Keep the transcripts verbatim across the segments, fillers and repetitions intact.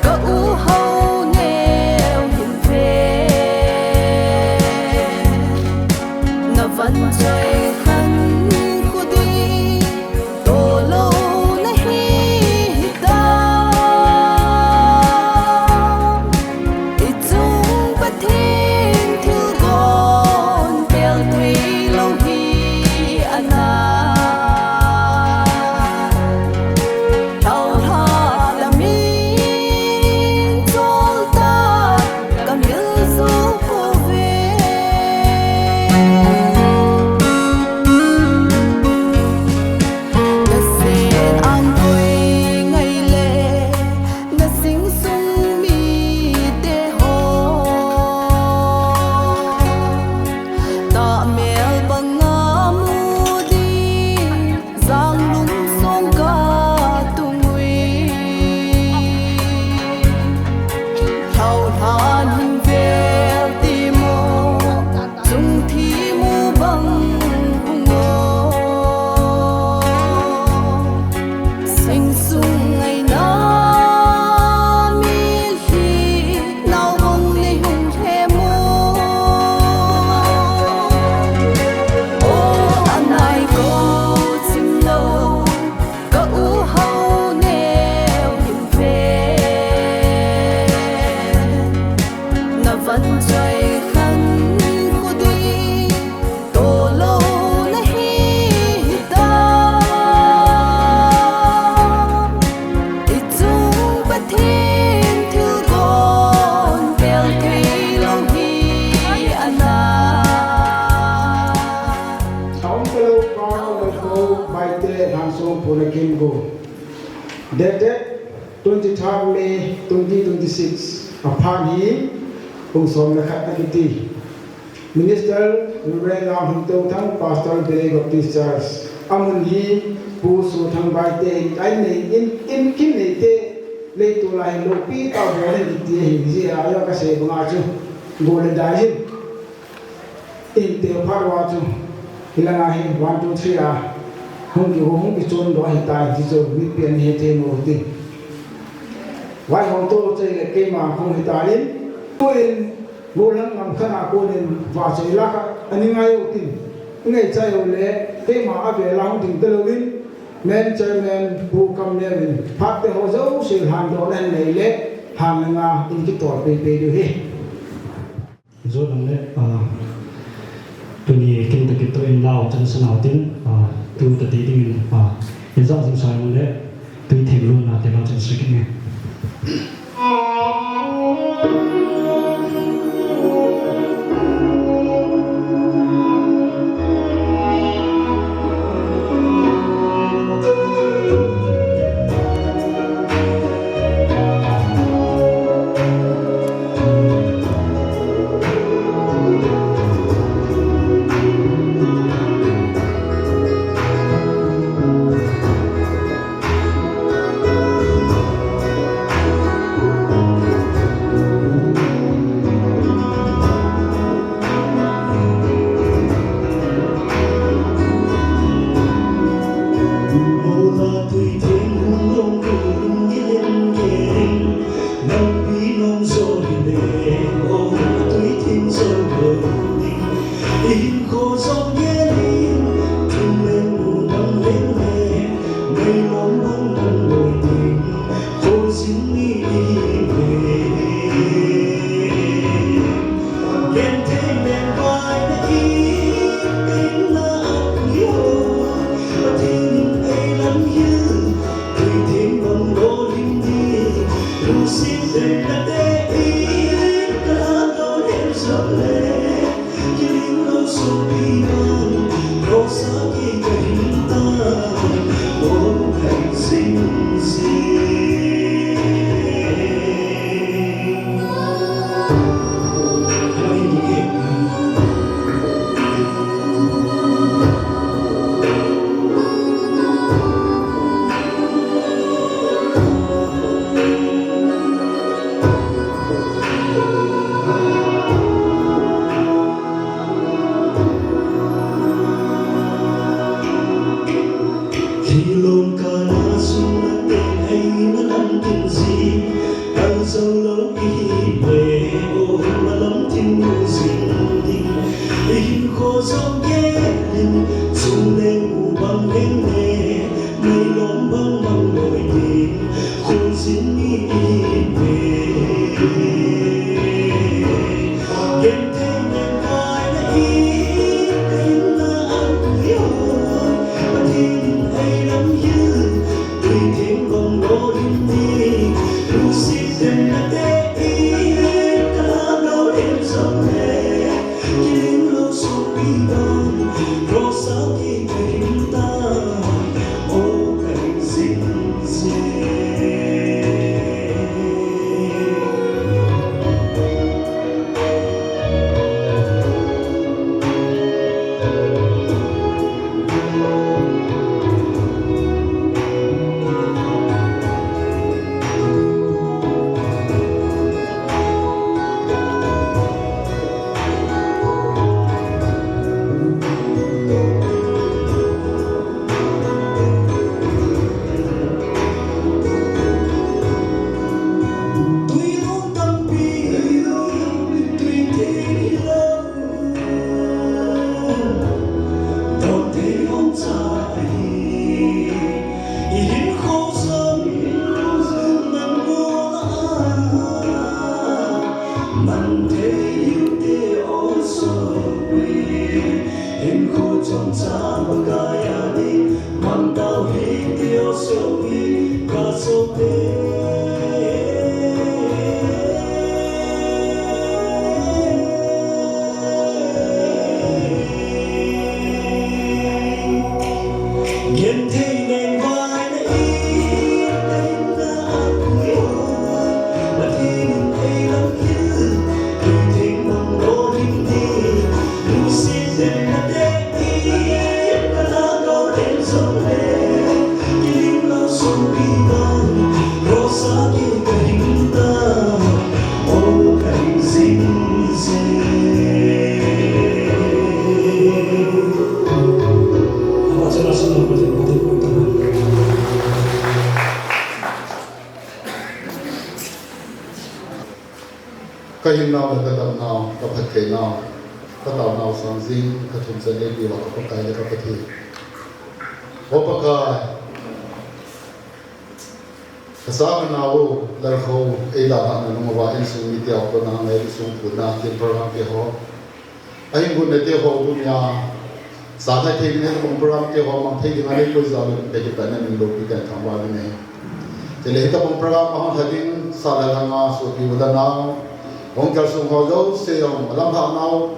Ka u ho neo hin ve, na van choi khan khu ding, to lo na hi ta. I chung Pathen thilgon pel tui lo hi ana. Thaulha lamin chol ta ka mil zu ko ve. Na sen ang koi ngai le, na sing sung mite ho. Ta mel banga mu ding, zanglum song ka tung ui. Thaulhan hin vel ti mo, chung thi mu bang hung o. Sing sung ngaina mi hi nau bang nei hung them o. O anai ko chim lo, ka u ho neo hin ve. Na van choi khan khu ding, to lo na hi ta. I chung Pathen thilgon pel thei lo hi ana. Saum Kalo Pau Laipo Baite Lhangsong Phunakim Go. Dated twenty-third May twenty twenty-six. Aphan hi kum som le khat akiti. Minister Reverend Lamhingtothang, Pastor Village Baptist Church. Amun hi Pu Sothang Baite in, ai nei in, in kin nei te, lei tu lai lo pi ta bo le ti hi ji a yo ka se banga chu. Go le dai hin. In te phat uva chu. Hilanga hi one, two, three a. Hung ki hung ki chon do hi ta ji chu mi pian hi te mo ti. Vai hong to che le keima hung hi ta in. Ko in Gollhang ngam khat a konin vachoi la kha, ani ngai u tin. Ngai chai u le, keima a ve lang ding te lo in, men chairman Pu Kamneo in, phat te ho jouse lhan doh nan nei le, lhan nga in kitol pei pei diu hi. Zo lang le, ah, tuni kin ta kit to in lau chan sa nau tin, ah, tu ta ti ding in, ah, in zang zing sa le, Tui theng luna te lau chan sa kit nge. Ka hinnau le ka damnau, ka phattheinau, ka taonau sang jing, ka thumchan neipiu ka Pakai le ka Pathen. O Pakai, ka sa ka nau, Lalkho, ei dalhahna nung uva insung mite a kona ngai insung puna kin program te ho. Ahin gun nate ho tunia sa thei thei ding, hitabang program te ho mang thei ding a neikoi jal un, ka kipana min loupi kan thangvah in ahi. Chule hitabang program a hung lha ding sa le lhanga sopi u le nau, hung kalsong ho jouse jong, alamlhah nau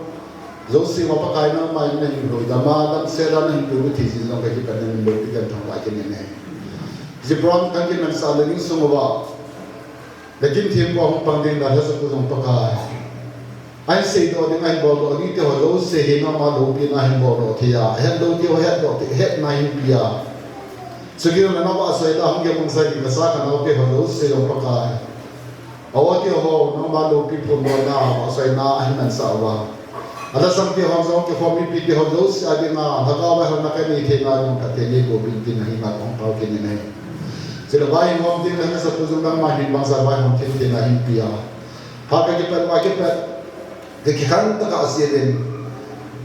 jouse jong Pakai nangma in nahin loi dam a, damsel a nahin pui u thei jeh jong ka kipana min loupi kan thangvah kit in ahi. Hiche program kan kimansah le ding sung uva, na kin thempu a hung pang ding Dalhasa pu jong Pakai, ahin seidoh ding, ahin boldoh ding te ho jouse hi nangma loupina ahin boldoh thei a, ahet lou te ho hetdoh thei, hetna ahin pe a. Chukit le nangma vahchoina hung kimansah ding ka sa ka nau te ho jouse jong Pakai, a-o te ho nangma loupi phondohna vahchoina ahin mansah uva, alhasam te ho jong, kikhom mipi te ho jouse a dinga Lhagao vaihomna kanei theina jong Pathen neiboh uvin tin ahi, ngat hung pao kit in ahi. Chule vaihom ding le Dalhasa pu jong nangma hin bangsa vaihom thei theina hin pe a, phat ka kipat, ka kipat, ka kikhen tah a asei in,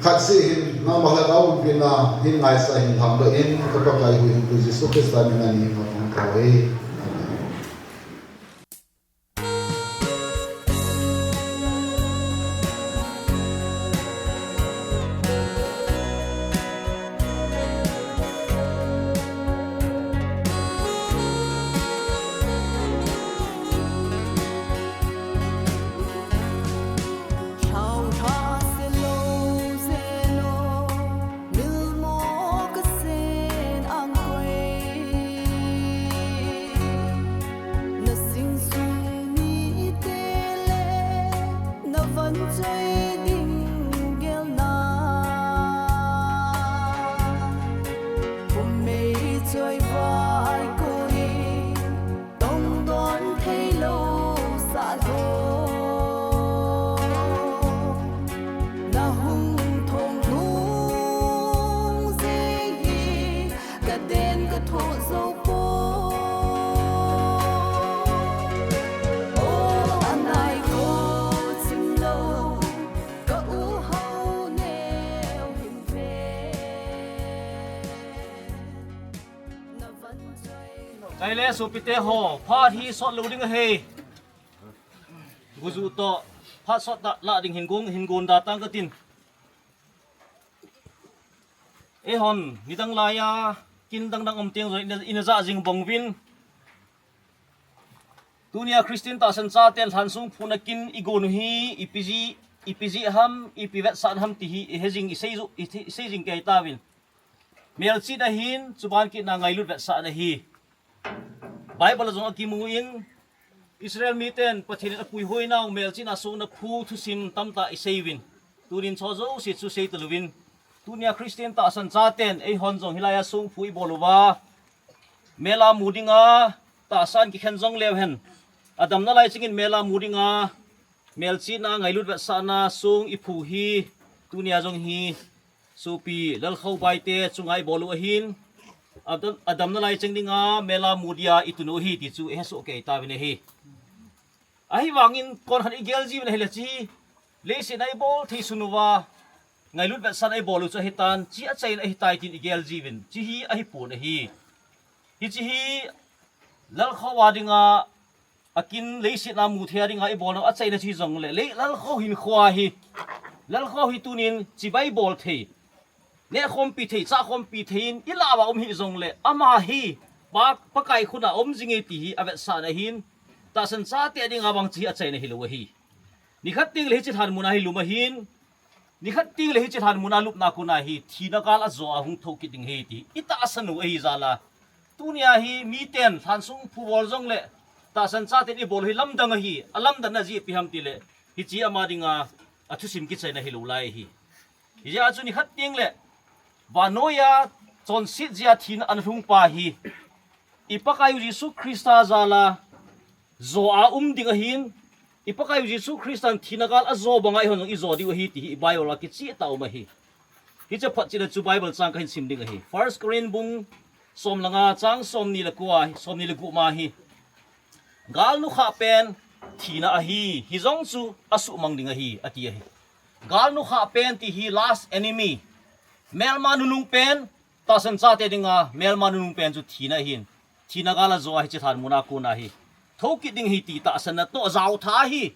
khat seh hin nangma Lhagao umpi na hin ngaisah in, lhangdoh in, ka Pakai huhhingpu Jesu Christa min a neihin ngat hung pao e. Amen. Milmo kasen angkoi, na singsung mite le na vanchoi ding gelna. Vumei choi vai koi, tongdon theilou sah lou. Na hung thong lhung jeh hi, ka den ka thoh jou poi. O anai ko chim lou, ka u ho neo hin ve. Chule sopite ho, phat hi sot lou ding ahi. Guju toh, phat sot tah lah ding hin gon, hin gon da tang katin. Eihon, nidang laiya, kin dang dang um teng jong, ina, ina ja jing bang uvin. Tunia Christian tahsan chaten lhansong phuna kin i gon u hi, ipi jeh, ipi jeh ham, ipi vetsahna ham ti hi, i he jing, i sei ju, i, i sei jing kei tauvin. Melchihna hin, chuban kitna ngailut vetsahna hi. Bible a jong akimun, Israel miten Pathen in apuihoinau melchihna songna phu thusim tamtah i sei uvin. Tunin chu jouse chu sei talouvin. Tunia Christian tahsan chaten eihon jong hilaiya songphu i bol uva, mel a mu dinga tahsan kikhen jong leu hen, adamna lai chengin mel a mu dinga melchihna ngailut vetsahna song i phu hi, tunia jong hi, sopi Lalkhoubai te chunga i bol u ahin, adam, adamna lai cheng dinga mel a mu dia i tun u ahi ti chu i he soh kei tauvin ahi. Ahivangin konkhat i gel jiuvin ahile, hiche hi leiset a i bol thei sun uva, ngailut vetsahna i bol u chu ahitan, hiche achaina ahitai tin i gel jiuvin, hiche hi ahipon ahi. Hiche hi Lalkhou a dinga, akin leiset a mu thei a dinga i bolna achaina chu hijongle, lei, Lalkhou hinkho hi, Lalkhou hi tunin chibai bol thei, nehkhompi thei, chahkhompi thei in i lah uva um hijongle, ama hi Pa, Pakai khut a um jing e ti hi avetsahna ahin, tahsan chate dinga vang hiche hi achaina hilou ahi. Nikhat tengle hiche lhanmun a hi lum ahin, nikhat tengle hiche lhanmun a lupna kona hi thina gal a jo a hung thou kit ding ahi ti i tahsan u ahi jal a, tunia hi miten lhansong phu bol jongle, tahsan chaten i bol hi lamdang ahi, alamdanna jeh ipi ham tile, hiche ama dinga athusim kichaina hilou lai ahi. Hijeh a chu nikhat tengle, vannoiya chonset jeh a thina ana lhung pa hi, i Pakai u Jesu Christa jal a jo a um ding ahin, i Pakai u Jesu Christan thina gal a jo banga eihon jong i jo diu ahi ti hi i Bible a kicheh tah a um ahi. Hiche photchetna chu Bible chang kahin sim ding ahi. First Corinth bung som le nga chang somni le ko a, somni le gup ma hi, Gal nukhah pen thina ahi, hijong chu asuhmang ding ahi, ati ahi. Gal nukhah pen ti hi last enemy. Melma nunung pen, tahsan chate dinga melma nunung pen chu thina ahin. Thina gal ajo ahi, hiche lhanmona kona hi. Thokit ding ahi ti tahsan natoh jaotha ahi.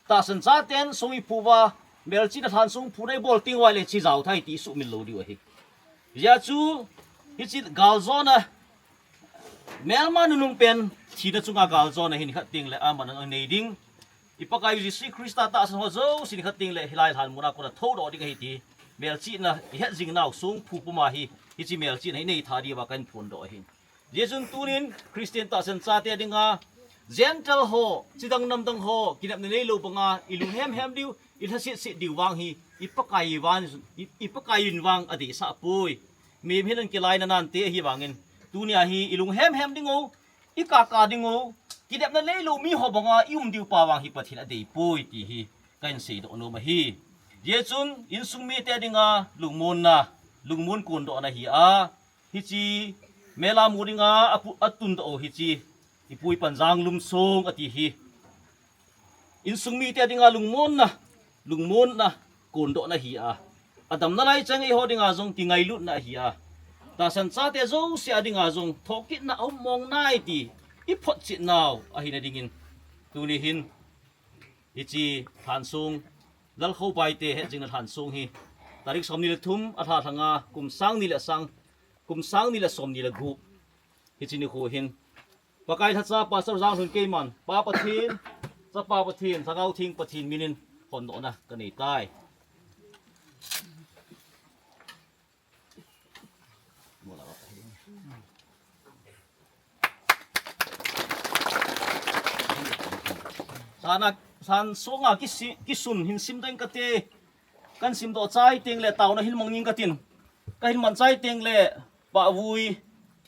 Tahsan chaten song iphu uva, melchihna lhansong phuna ibol teng uva le hiche jaotha ahi ti isuhmil lou diu ahi. Hijeh chun, hiche galjona, melma nunung pen thina chunga galjona hi nikhat teng le aman anei ding. I Pakaiyu Jesu Christa tahsan ho jouse nikhat teng le hilai lhanmona kona thoudoh ding ahi ti. Melchihna ihet jing nau songphu puma hi, hiche melchihna hi inei tha diuva kahin phondoh ahi. Hijeh chun tunin Christian tahsan chate dinga, Gentile ho, chidang namdang ho, kinepna neilou banga, ilung hemhem diu, ilhasetset diu vang hi, i Pakai vang, i, i Pakaiyin vang adehsah poi. Mihem hin ahin kilaina nante ahi vangin, tunia hi ilung hemhem ding u, ikaka ding u, kinepna neilou miho banga ium diu pa vang hi Pathen in adei poi ti hi kahin seidoh nom ahi. Hijeh chun insung mite dinga lungmonna, lungmon kondohna ahi a, hiche mela mu dinga apu-, atundoh u hiche, ipu ipan Janglum song ati hi, insung mite dinga lungmonna, lungmonna kondohna ahi a, adamna lai chang eiho dinga jong kingailutna ahi a, tahsan chate jouse a dinga jong thokitna aum mong nai ti iphotchet nau ahina dingin, tuni hin hiche lhansong, Lalkhou Baite hetjingna lhansong hi, tarik somni le thum alha lhanga, kum sang ni le sang, kum sang ni le somni le gup, hiche nikho hin Pakai lhacha Pastor Janglhun keiman, Pa Pathen, Chapa Pathen, Lhagao Theng Pathen minin hondohna kanei tai. Sana, lhansonga kisi-, kisun hin simdoh ing kate, kahin simdoh chai teng le taona hin mang ning katin, kahin man chai teng le pahvui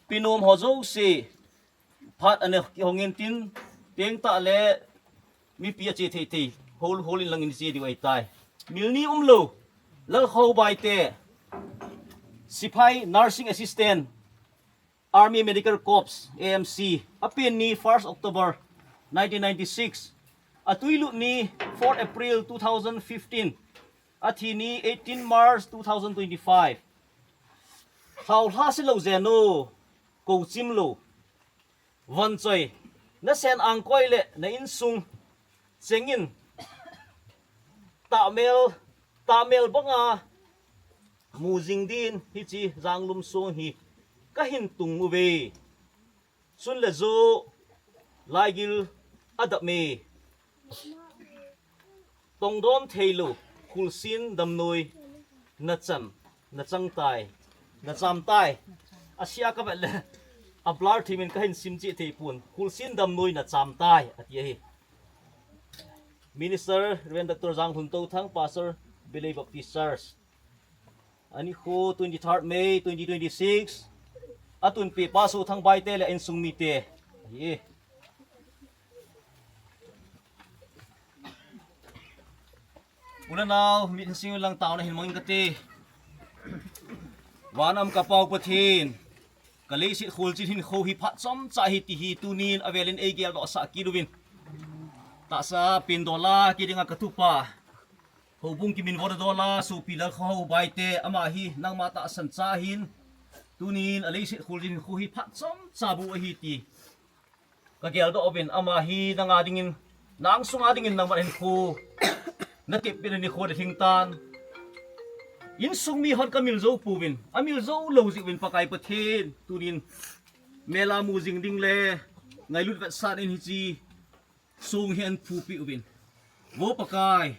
penom ho jouse phat ana kihong intin, pengtah le mipi ache thei thei, hol hol in langin che diu ahitai. Mil ni umlou, Lalkhou Baite, Sepai Nursing Assistant, Army Medical Corps, A M C, apen ni first October nineteen ninety-six, atui lut ni fourth April two thousand fifteen, athi ni eighteen March two thousand twenty-five. Lhao lha se lou jeng o, kou chim lou. Von choi, na sen angkoi le na insung chengin, tahmel, tahmel banga mu jing din hiche Janglum song hi kahin tung uve. Sun le jo, laigil adap me. Tongdon theilou, khulsin damnoi, na cham, na chang tai, na cham tai. Asia kavet le, a blur thimin kahin sim cheh thei pon, khulsin damnoi na cham tai, ati ahi. Minister Reverend Doctor Janglhun Touthang, Pastor Belei Baptist Church. Anikho twenty-third May twenty twenty-six. Atunpi Pa Sothang Baite le insung mite. Ahi. U le nao, mit hin sing lang taona hin mang ing kate. Van a um ka Pau Pathen, ka leiset khuljin hinkho hi phat chomcha ahi ti hi tunin avelin eigeldoh sah kit uvin. Tahsa pen dola kidinga ka tupa, houbung kiminvo dola sopi Lalkhou Baite, ama hi nangma tahsan cha ahin, tunin a leiset khuljin hinkho hi phat chomcha bou ahi ti ka geldoh uvin, ama hi nanga dingin, na angsunga dingin nangman hinkho na tepna nikho na lhing tan. Insung mi hon ka mil jou pouvin, a mil jou lou jeh uvin Pakai Pathen, tunin mela mu jing ding le ngailut vetsahnan hiche song hi ahin phupi uvin. Vo Pakai,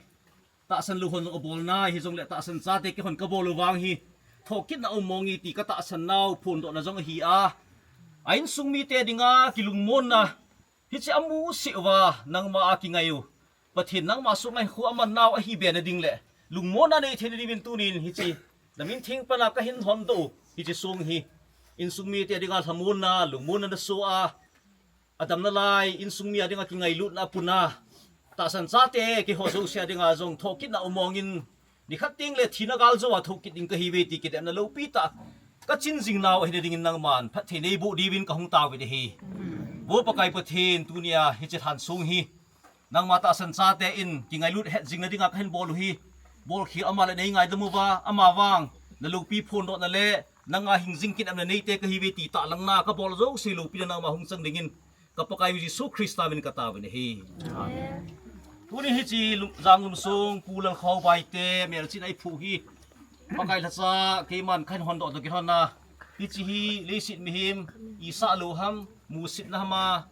tahsan lou hon jong abol nai, hijongle tahsan chate kihon kabol u vang hi thokitna um mong e ti ka tahsan nau phondohna jong ahi a. A insung mite dinga kilungmonna, hiche amu seh uva nangma a kingai u Pathen, nangma song a hinkho aman nau ahi be na ding le lungmonna nei theina dingin tunin hiche na min theng pana kahin hondoh u hiche song hi insung mite dinga lhamonna, lungmonna na so a, adamna lai, insung mi a dinga kingailutna apuna, tahsan chate keiho jouse a dinga jong thokitna um mong in, nikhat teng le thina gal jou a thokit ding kahi uve ti kidemna loupi tah ka chin jing nau ahina dingin nangman phatthei nei boh diuvin ka hung tao uve ahi. Vo Pakai Pathen, tunia hiche lhansong hi nangma tahsan chate in kingailut het jing nadinga kahin bol u hi. Bolkhel ama le nei ngaidam uva, ama vang na loupi phondohna le nanga hingjing kit emna neite kahiuve ti tahlangna kabol jouse loupina nangma hung chang dingin ka Pakaiyu Jesu Christa min in kataovin ahi. Amen. Tuni hiche lum, Janglumsong Pu Lalkhao Baite melchihna eiphuh hi Pakai lhacha keiman kahin hondoh toh kilhonna, hiche hi leiset mihem isah lou ham, musitna ham a,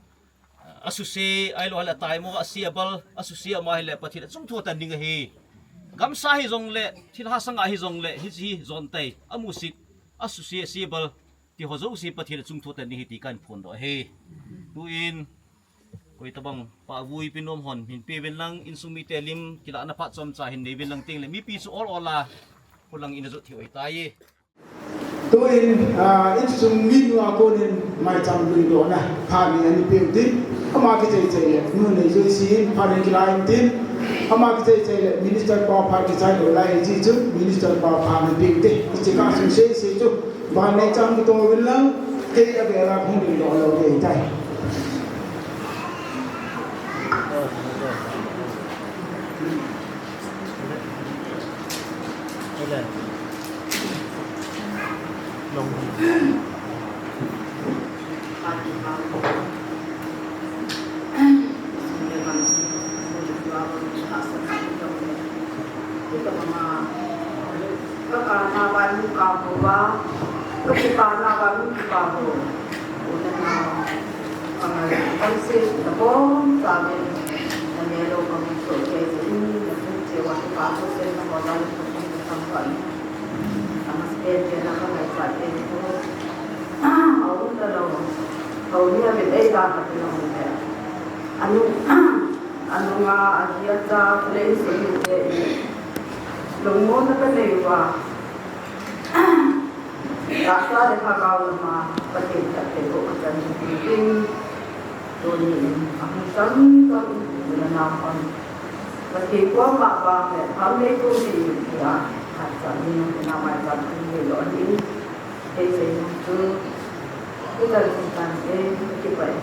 asuse, ahilou le ataimo, ase abal, asuse ama hile Pathen achungthu atan ding ahi. Gamsa hijongle, thilha sanga hijongle, hiche hi jontai, amusit, asuse, ase abal, tiho jouse Pathen achungthu atan ding ahi ti kahin phondoh ahi. Tuin, koitobang pahvui penom hon hin peuvin lang, insung mite lim kilahna phat chomcha hin neiuvin lang tengle, mipi chu ol ol a, khulang in ajot thei u ahitai. Tuin, ah, insung minu a konin maicham luidohna phat ni ana peutin, ama kichai chai le, nu nei jouse in phat ni kilah intin, ama kichai chai le, minister pa phat kichai lou lai ji chu, minister pa phat ana peute, hiche kasung seisei chu, ban neicham kitoh uvin lang, kei avel a hung dingdoh lou ding ahitai. Anu, anunga ahi acha le insung mite lungmonna kanei uva. Tahsa le lhagao lama Pathen chateho kachan ding tin, tuni in ahung chang chang uvin ana pang. Pathen koma vang le pang nei tu ding tia kachan ding tina maicham ding lo ahi. Hei sei nung chu, hichan sung tan te, kipai.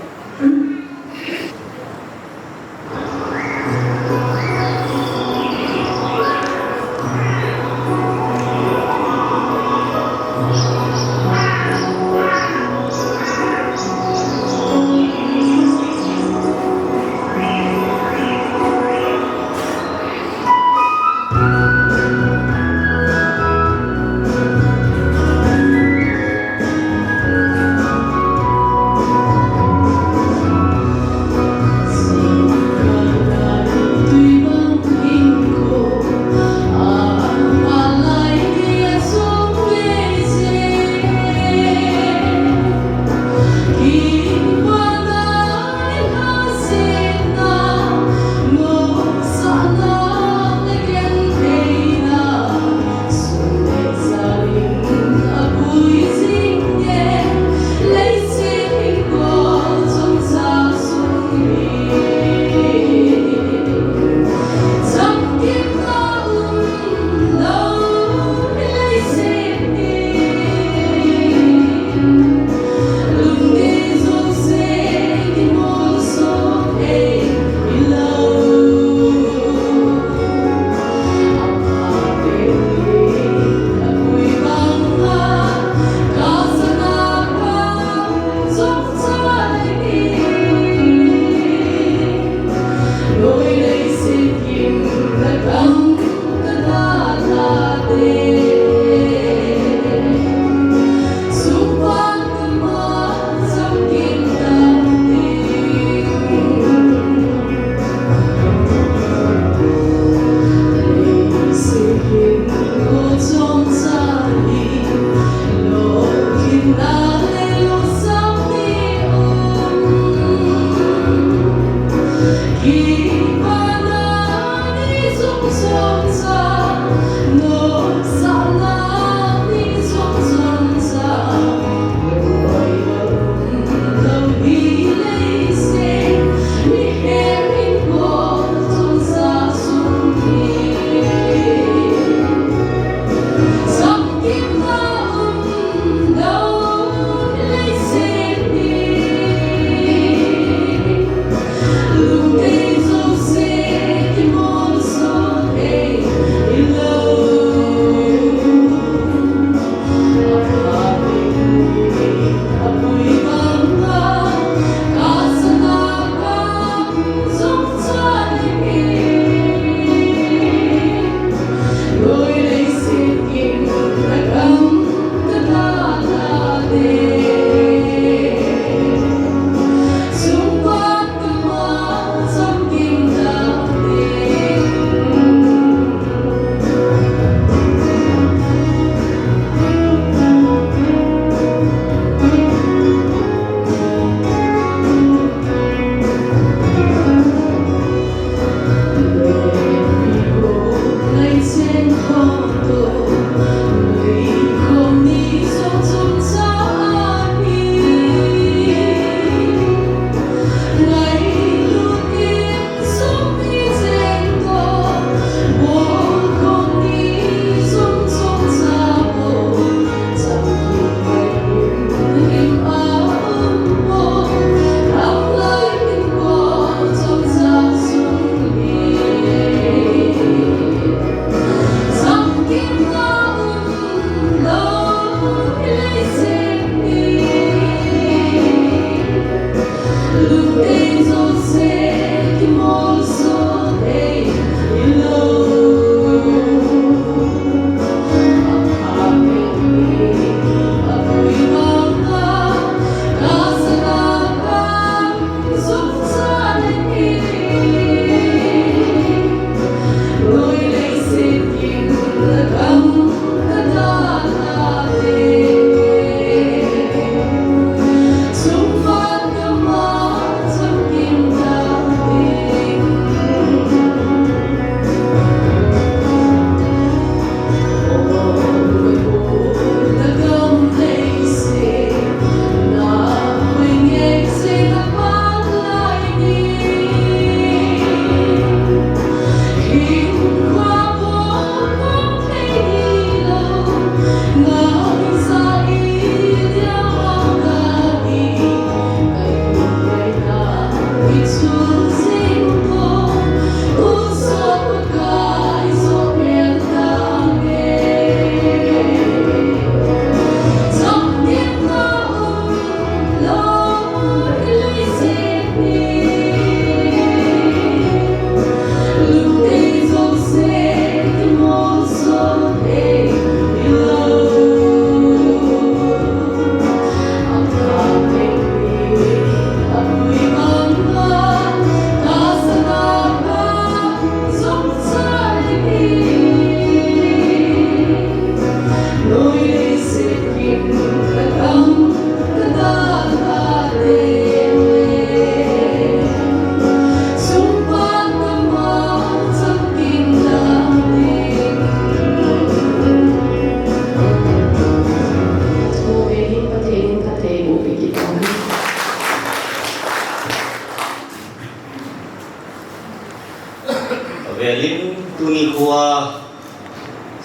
Velin tuni khoa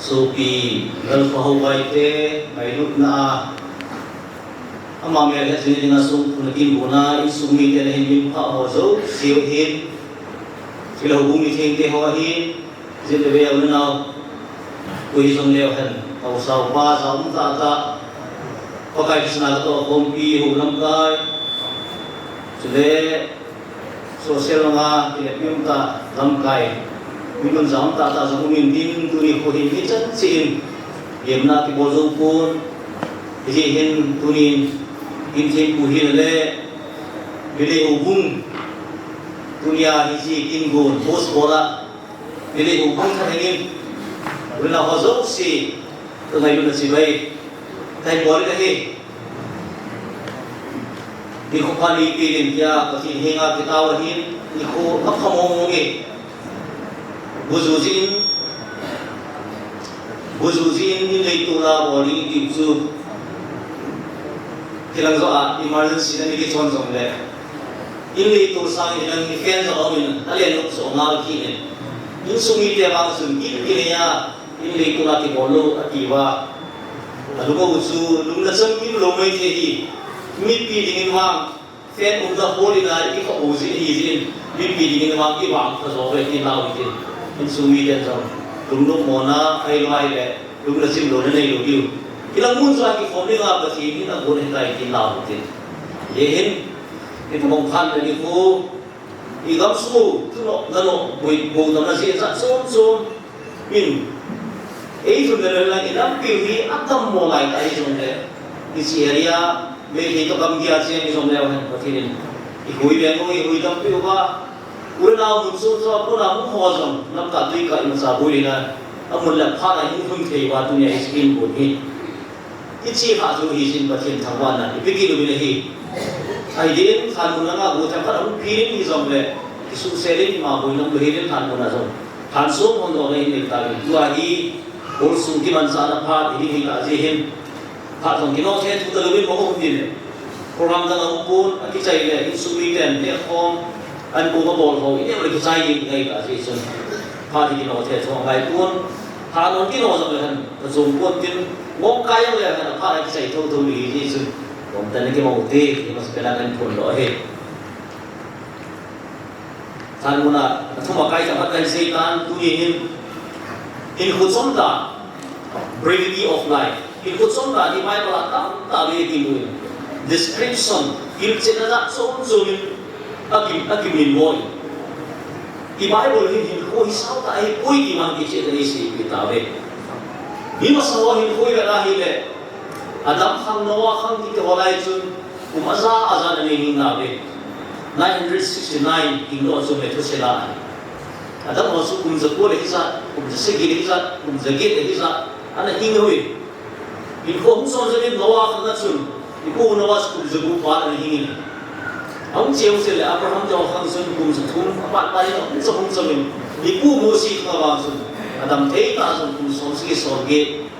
sopi Lalpa Houbai te ngailutna a ama mel het jing dinga songpuna kin buna insung mite na hin min pha ho jouse hin, chule houbung mithengte ho hin, jin le ve u nau, koi jong leu hen, haosa upa ja um tah tah, Pakai kisna ka toh khompi hou lamkai, chule social langa kilepi um tah lamkai, mi lungja um tah tah jong um in tin, tuni kho hin hichan cheh in, lemna kibol jou pon, hijeh hin tunin, in thempu hin le, Meitei houbung, tunia hiche kin gon, host bol a, Meitei houbung tha hengin, u le nao ho jouse, ka ngailutna chibai, ka hin bol in ahi. Nikho pha neipe ding tia Pathen henga kitao ahin, nikho apha mong mong e. Buju jin, buju jin in leitol a bol ding iti chu. Kilang jo a emergency na ni kichon jongle, in leitol sang in lang ni fan jo a um in, alen lok jo ngal kit in. Insung mite vang chun gin kinei a, in leitol a kibol lou ati uva, alung u chu lungna chang kim lou mai thei hi. Mipi dingin vang, fan umna hol in a ikha u jin, hi jin, mipi dingin vang ivang pha jo ve tin lau hitin. Insung miten jong lungnop mona ahilou le lungna chim louna neilou diu, kilang mun jo a kikhom dinga Pathen in agon ahitai tin lau hitin. Hijeh hin, ipi mong phan le nikho, igam sung, thunoh, nanoh, boi, bou damna jeh jat chom chom in, eilhun le le lang, ilampiu hi adammo lai ta hijongle, hiche area, Meitei toh gamgi a cheng hijongle, ahin Pathen in ihui veng u, ihui dampiu va, u le nao mun chom chom a puna hung ho jong, lamkah tuikah imacha boi le na, amun le phat a hung lhun thei uva tunia hiche kin gon hi. Hiche kha chu hijin Pathen thangvahna ipi kit uvin ahi. Ahi din lhanmun langa gu themkhat ahung phin in hijongle, kisuhsel in ima boina um lou hidin lhanmun a jong, lhansom hon dohna in nei tauvin. Tua hi, golsung kimanchahna phat hiding hita jeh hin, phat jong kinoh thei thu talouvin mong um tin. Program dang ahung pon, akichai le, insung miten, nehkhom, an pu mabol ho, ineo le kichai ding ngai ta jeh chun, phat hi kinoh thei thu angai pon, phat jong kinoh jong le hen, kachom pon tin, ngok kai jong le hen, phat akichai thotho ding hi jeh chun, lomtah in kimu ute, hi masapen a kahin phondoh ahi. Lhanmun a, athum a kai themkhat kahin seitan, tuni hin, hinkho chomdan, brevity of life. Hinkho chomdan hi Bible a tamtah vei kimu in. Description, hilchetna jat chom chom in aki, akimin boi. I Bible hin hinkho hi sao tah ahipoi ti man kicheh tah in eiseipeh tauve. Mi masa ho hinkho ivet a ahile, Adam khang, Noah khang kiti ho lai chun, kum aja aja ana nei hing nauve. Nine hundred sixty-nine hing doh chu Methuselah ahi. Adam ho chu kum jako le hijat, kum jasagi le hijat, kum jaget le hijat, ana hing uve. Hinkho hung chom jeng in Noah khang a chun, ipu Noah chu kum jagup val ana hing in. Ahung che hung che le Abraham te ho khang chun kum jathum, apat pat in ahung chom hung chom in. Ipu Mose khang a vang chun, adam thei tah jong kum somsagi somget,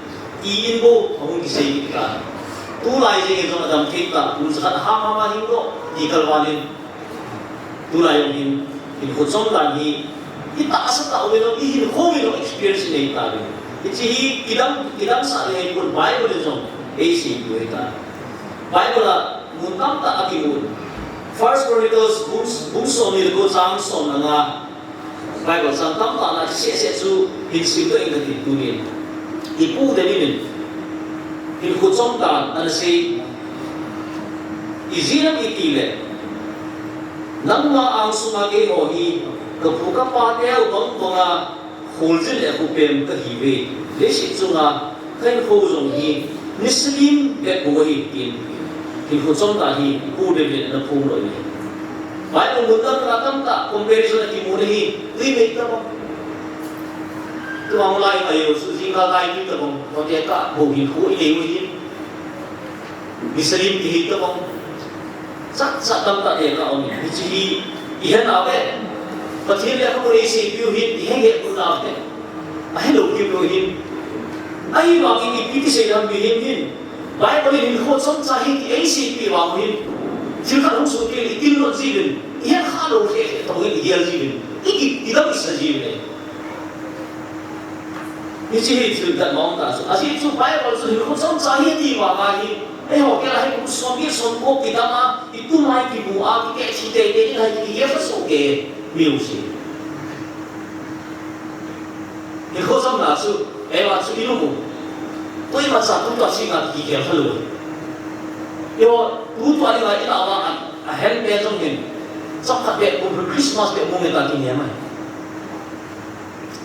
ti in bou ahung kisei kit tan. Tulai jeng in jong adam thei tah, kum jakhat ham ham a hing doh, ti kal val in. Tulai jong hin, hinkho chomdan hi, itahsa tah uvin, ihinkho uvin experience inei tauvin. Hiche hi kidang, kidangsah ding ahipon, Bible in jong eiseipeh u ahitai. Bible a mun tamtah akimun. First Chronicles bung, bung somni le ko chang som le nga. Bible chang tamtah ana seh seh chu hin simdoh inge kati tunin. Ipu David in hinkho chomdan ana sei. Ijeh inem itile, nangma angsunga keiho hi kaphu kapa neo bang banga kholjin le khopem kahiuve. Leiset chunga kahinkho jong hi nisa lim bep bou ahi tin, hinkho chomdan hi Pu David in ana phongdoh in ahi. Bible mun dang dang a tamtah comparison akimun ahi, twi mei tabang. Tua lai ahi, jingkah lai twi tabang, tua tekah bou hinkho inei u ahi. Nisa lim kihi tabang. Jat jat tamtah tekah aum in. Hiche hi ihet nauve. Pathen lekhabu eiseipiu hin, ihet het lou nauve. Ahelou kit lou hin. Ahivangin ipi tisei dam ihi em? Bible in hinkho chomcha hi ti eiseipeh vang hin, thil khat hung sohkei le ikinnot jiuvin, ihet kha lou khe khe toh hin igel jiuvin, iki, idam isa jiuvin ahi. Hiche hi thil tat mong ta chu. Ajeh chu Bible chu hinkho chomcha hi ti vang ahi. Eiho kei la hi kum som, kum som ko kidang a, itum a kimu a, kikeh thi teitei ding ahi, kihe kha soh kei, mi u si. Hinkho chomna chu, eiho chu ilung u. Koima cha tum ta si nga kigel kha lou. Eiho, tu tua ni la ila va a, a hen pe jong hin. Chomkhat pe, kum Christmas pe, kum ta kinem ahi.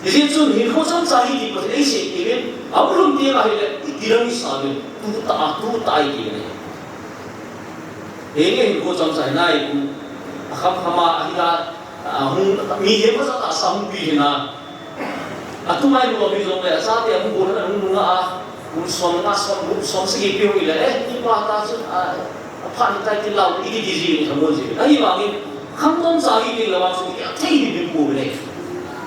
Hijeh chun hinkho chomcha hi ti Pathen in eisei kei uvin, ahung lhun teng ahile, iti dang isah uvin, tu tah a, tu tah a iti uvin. Henge hinkho chomcha hi nai kum, akham kham a, ahila, ahung, mihem khat a sa hung pi hina. Atum a imu a pi jong le, achate ahung bol hina, ahung nunga a, kum som nga, som, kum som sagi pi hung ile, eh, ipa ta chu, a, Aphat hitai ti lau, iti ti ji, thamun ji. Ahivangin, khangdong cha hi ti lau vang chu, iti a thei hi bim pu le.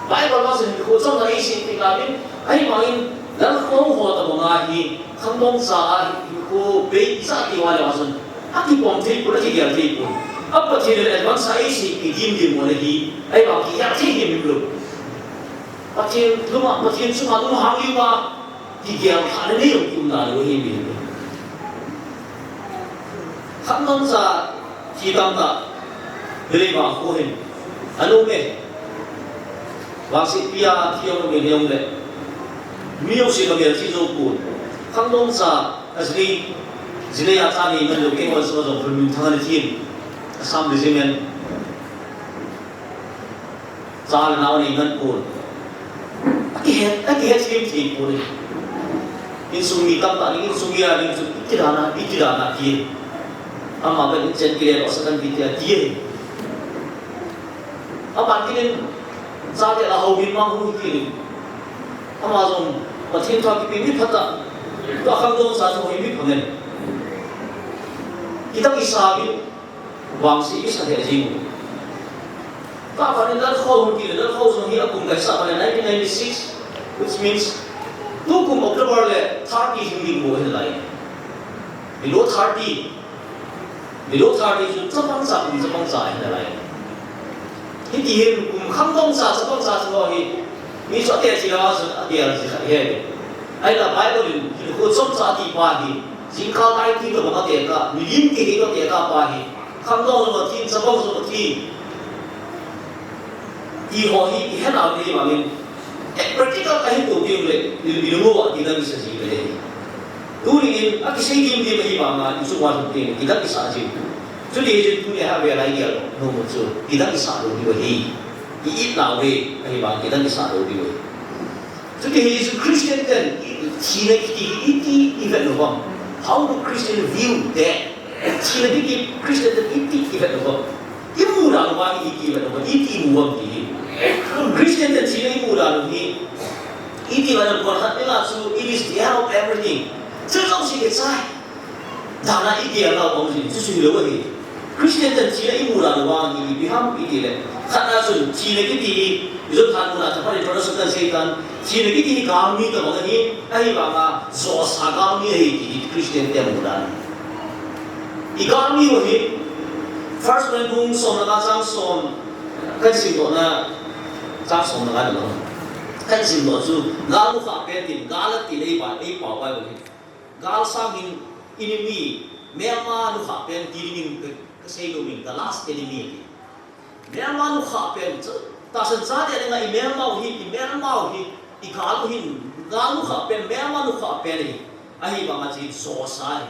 Bible vang chu, hinkho chomna eisei ti lau in, ahivangin, lal khong ho ta banga hi, khangdong cha a hi, hinkho bei cha ti lau vang chu, akipom thei pu, akigel thei pu. A Pathen in advance a eisei ti dim dim mo le hi, ahivang kigel thei hi bim lou. Pathen, luma, Pathen chunga lung hang liu va, Kigel kha le nei jong kium nalou ahi mi. Khangdong cha thi tamtah. Hilai vang kho hin. Anu me. Vangsetpi a thi jong um in jong le. Mi jouse ka gel thi jou pon. Khangdong cha a jinei, jinei a cha nei man lou kei hon sa jong Phulminthang ana thi in. Assam Regiment. Cha le nao nei man pon. Akihet, akihet him thei pon. Insung mi tamtah ding, insung mi a ding chu iti dan a, iti dan a ti. Ama ben in chen kile lo sa kan ti a ti. Ama kinin cha le la ho bin mang hu kinin. Ama jong Pathen thu kipe mi phat a. Tua khangdong cha thu hi mi phangen. Kita kisa bin Vangse kisa lheh jing u. Ka pa ni Lalkho hung kile, Lalkho jong hi akum kaisa pa le nineteen ninety-six, which means tukum October le thirty hing ding bou ahi lai. Below thirty, below thirty chu chapang cha kum chapang cha ahi lai. Hiti hin kum khangdong cha chapang cha chu hi mi chu ate chi la chu ate al chi kha he. Ahi la Bible in hinkho chomcha ati pa hi jingkah lai ti ka bang ate ka, milim kihei ka ate ka pa hi. Khangdong jong athi, chapang jong athi. Ti ho hi, i het a le vangin, eh, practical ahi to ding le, i, i lungu a ti dang i sa ji le. Tuni in, akisei dim dim ahi vang a, i chunga lhun teng, ti dang i sa ji. Chuti hi tuni a vel a i gel nom u chu, ti dang i sa lou diu ahi. I it nau ve, ahi vang, ti dang i sa lou diu ahi. Chuti hi Jesu Christian ten, thina kiti hi iti i vet nom u ham. How do Christian view death? Thina kiti Christian ten iti i vet nom u ham. I mu dan uva iti i vet nom u ham, iti i mu u ham ti hi. Christian ten thina i mu dan u hi, iti i vet nom u ham, khat ni la chu, it is the end of everything. Chu jong si ke chai. Dan a i gel nau bang jin, chu chu hilou ahi. Christian ten thina i mu dan u vang hi ipi ham i ti le. Khat na chun thina kiti hi, i jot han mun a thapan introduction kan sei tan, thina kiti hi galmi tabang ahi, ahi vang a, josa galmi ahi ti hi Christian ten mu dan. I galmi u hi, First Corinthians bung som le nga chang som, kan simdoh na, chang som le nga na lo. Kan simdoh chu, gal nukhah pen tin, gal ati le i ba, i pao Bible hi. Gal sang hin enemy, melma nukhah pen ti ding in ka, ka sei lou in, the last enemy ti. Melma nukhah pen, tahsan chate dinga i melma u hi, i melma u hi, i gal u hin, gal nukhah pen, melma nukhah pen hi, ahi vang a chu josa hi.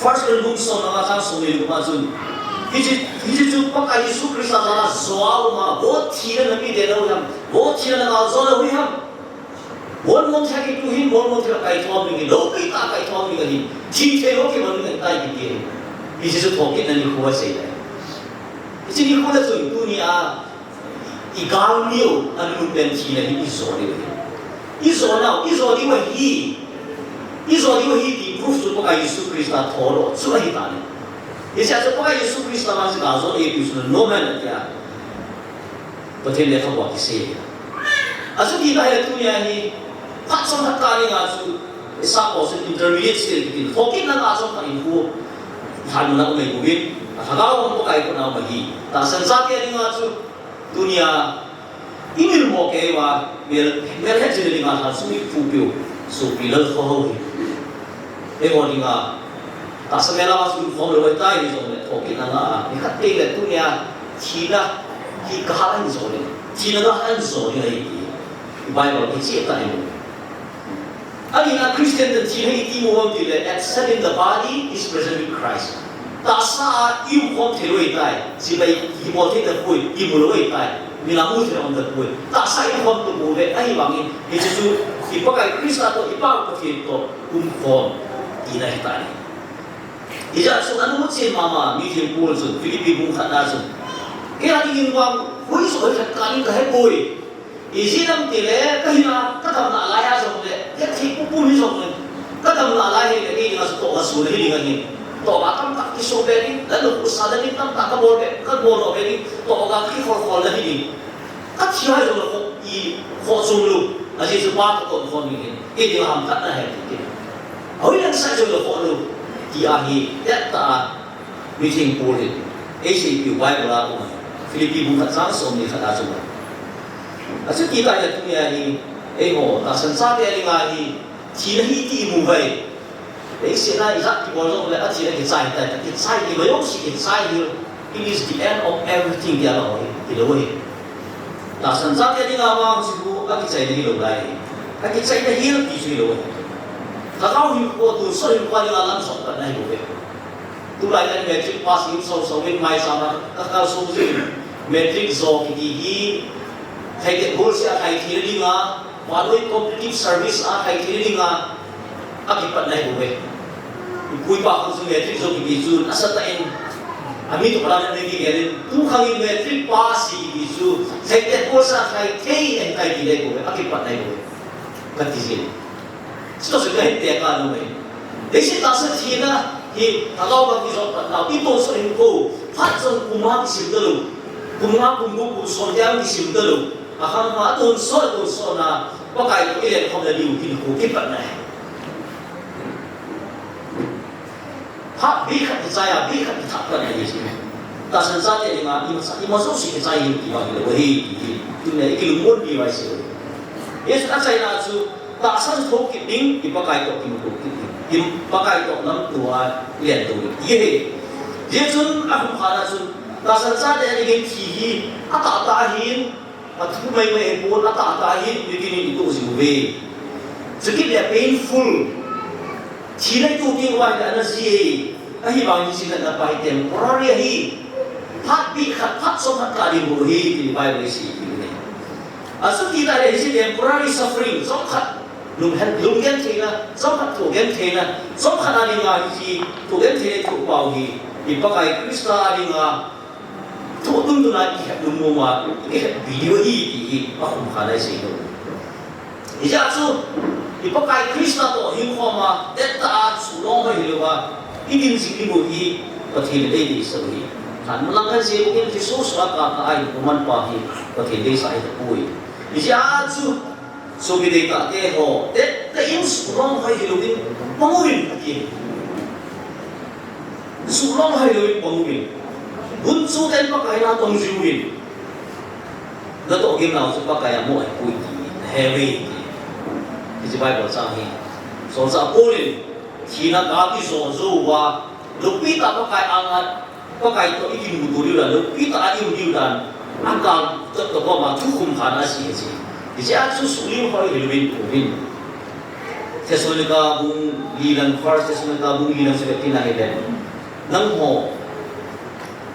First Corinthians bung som le nga chang som le li a chun. Hiche, hiche chu Pakai Jesu Christa jal a jo a um a, vo thina na mi de lou ham, vo thina na gal jo lou ham. Molmol thilha kitu hin, molmol thilha kaithom ding in, loupitah kaithom ding ahin, thi thei lou kiman ding ahitai kiti ahi. Hiche chu thokitna nikho asei lai. Hiche nikho le chun tuni a, i galmi u, anunpen thina hi i jo diu ahi. I jo nau, i jo diu ahi. I jo diu ahi ti proof chu Pakai Jesu Christa thoudoh chu ahi tai. Hiche a chu Pakai Jesu Christa vang chu ga jo e pi chu no man atia. Pathen lekhabu a kisei. Achuti ta hi tunia hi, phat chomkhat kah dinga chu, i sap ho chu intermediate stage kitin, thokitna kah chomkhat in khu, lhanmuna um ahi bouvin, a lhagao hung Pakai khut a um ahi. Tahsan chate dinga chu, tunia, Imil mo kei va, mel, mel het jing dinga lhan sung i phupiu, sopi lal kho ho hi. Eiho dinga, tahsa mel a sung khom lou tai hijongle, thokit na nga, ni khat kei le tunia, thina, hi ka ha hijongle, thina nga hijongle, Bible hi chi ta hi. Ahina Christian ten thina iti mu ham tile, absent in the body is present with Christ. Tahsa a i um khom thei lou tai, chibai i bol thei tapoi, i mu lou tai, mi la mu thei um tapoi. Tahsa i um khom tapoi, ahivangin, hichu chu, i Pakai Christa toh, i Pa Pathen toh, um khom, tina hi tai. Hijeh chun anu chen mama, mi thempu chun, Philippi bung khat na chun. Kei a dingin vang, hui so khat ka ding ka hepoi. Ijeh inem itile, ka hinna, ka damna laiya jongle, ka thei pum pum hijongle, ka damna lai hile, kei dinga chu toh ka sun hi ding ahi. Toh ka tamtah kisun be ding, la lukhuh sa le ding tamtah ka bol be, ka bol lou be ding, toh ka kikhol khol le ding. Ka thi hijongle kho, i kho chung lou, ajeh chu Pa toh ka khol ding ahi, kei dinga ham khat na ahi ti. Ahoi lang sa jongle kho lou, ti ahi, tia ta a. Mi thempu hin, eiseipiu Bible a um, Philippi bung khat chang som ni khat a chun. Achuti tah le tunia hi, eiho, tahsan chate dinga hi, thina hi iti imu vai. Leiset a ijat kibol jongle, athina kichai tai, kichai ti mai jong si kichai hi. It is the end of everything, tia la hoi, ti lou hi. Tahsan chate dinga vang chu, akichaina hilou lai. Akichaina hel ti chu hilou hi. Lhagao hinkho, tonsot hinkho dinga lam sot khat na hilou hi. Tulai kan matric pass in so so in mai sama ka ka so jin. Matric jo kiti hi, khai te bol sia khai thei dinga, vanoi competitive service a khai thei dinga, akipat nai bou ve. Ipui pa khang chu matric jo kiti chu, asatah in, ami toh palan nei kigel in, tu khang in matric pass kiti chu, khai te bol sia khai thei, en khai ti nai bou ve, akipat nai bou ve. Kati jin. Chutoh chu kahin teka nom e. Leiset tahsa thina hi, lhagao bang kijot pat nau, itonsot hinkho, phat jong kum a kisim talou, kum nga, kum gup, kum som tiang kisim talou, akhang ma, atonsot, atonsot na, Pakai toh ilen khom na diu hinkho kipat nai. Phat bih khat kichai a, bih khat kithah pan ahi. Tahsan chate dinga, ima sa, ima jouse kichai hi, ti vang hilou ahi, ti hi. Tuna ikilungmon diu ahi se. Jesu achaina chu, tahsan thokit ding, i Pakai toh kimuto kit ding. I Pakai toh lamto a, ilen to ding. Ti ahi. Hijeh chun, akhum khat a chun, tahsan chate dingin thi hi, atahtah ahin, athu maimai ahipon, atahtah ahin, nitin in ito jing uve. Chukit le painful. Thina ito teng uva hile ana ji e. Ahivangin hiche natna pa hi temporary ahi. Phat bih khat, phat som khat kah ding bou ahi, ti Bible in asei ahi. Achuti tah le hiche temporary suffering, chomkhat, lunghen, lunggentheina, chomkhat thohgentheina, chomkhat a dinga hiche thohgentheina thohpau hi, i Pakai Christa a dinga, Thu tuntun a ihet lungmong a, ihet video hi ti hi akhum khat a isei nom. Hijeh chun, i Pakai Christa toh hingkhom a, tetta a, suhlong hoi hilou a, idin jing ding u hi, Pathen in eideisah u ahi. Khat malang kan sei bangin Jesu soh a kaka a iman pa hi, Pathen deisah ahitapoi. Hijeh chun, Sopi deitah te ho, tetta in suhlong hoi hilouvin pang uvin, ati. Suhlong hoi hilouvin pang uvin. Gunchu ten Pakai na tong jiuvin. Natoh gimnau chu Pakai a mo ahipoi ti, nahe uve ti. Hiche Bible chang hi. Solchah Paul in, thina gah a kijo jou uva, loupitah Pakai anga Pakai toh ikimuto diu dan, loupitah a i-um diu dan, akang toh toh koma thukhum khat a asei ahi. Hijeh chun suhlong hoi hilouvin pang uvin. Thessalonica bung li lang, First Thessalonica bung li lang chu vetin ahile. Nangho,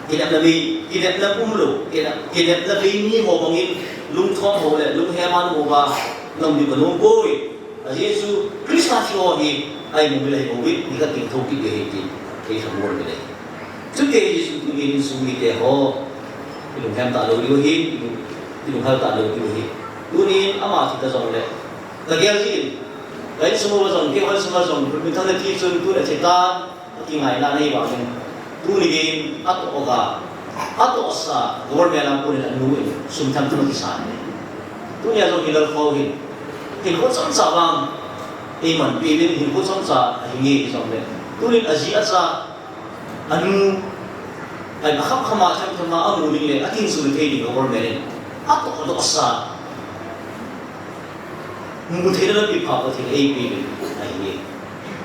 kinepna mei, kinepna umlou, kinep, kinepna mei mi ho bangin, lungthom ho le, lunghem a um uva, nang diu kanom poi. Ajeh chu Christa thi ho hi, a imut mil ahi bou hi, ni khat in thou kit ding ahi tin, kei lhamon mil ahi. Chuteng Jesu tunin insung mite ho, ilunghem talou diu ahi, ilung, ilunghel talou diu ahi. Tunin ama thi ta jongle, kagel jin, ka insung uva jong, keiho insung uva jong, minthang nati chun tun athi tan, Kingaina nei vangin, tuni geiyin atoh ga, atohsa, government a konin anu in, sum themthem akisan e. Tunia jong hilal kho hin, hinkho chomcha vang, eimanpi uvin hinkho chomcha ahinge ti jongle. Tunin aji acha, anu, ahin akham kham a themthem a amu ding le, akinsu thei ding government in. atoh dohsa, mutheina lampi pha Pathen in eipeh in ahi.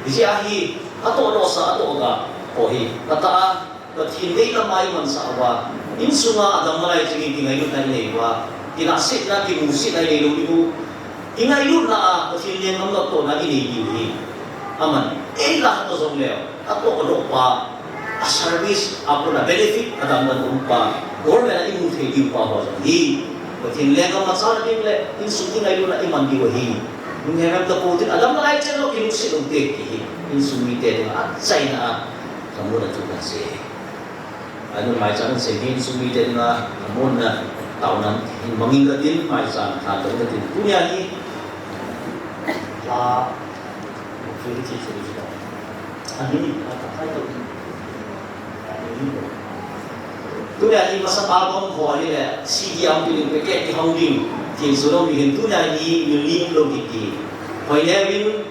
Hijeh a hi atoh dohsa, atoh ga ho hi atah a, Pathen deilama imansah uva, insunga adam nalai chengin kingailutna inei uva, kinahsetna, kimusetna inei lou diu, kingailutna a Pathen lenggam natohna inei diu hi. Aman, eila hatoh jongleu, atoh doh pa, a service, a kona benefit, adamna um pa, government a imu thei diu pa ho jong hi. Pathen lenggam machal ding le, insung kingailutna iman diu ahi. Nung hem hem tapou tin, adam nalai cheng lou, kimuset lou te ti hi. Insung mite dinga achaina a, kamu na chu ka se. Anu maicham sei hin sumite na, amun na, taona hin mangin katin, maicham tha katin. Tunia hi, la, ani, tunia hi masa album ho hi le, C D ang tuning packet ki hong ding, tin sulong hin tunia hi, ni ni lo ki ki. Hoi ne win,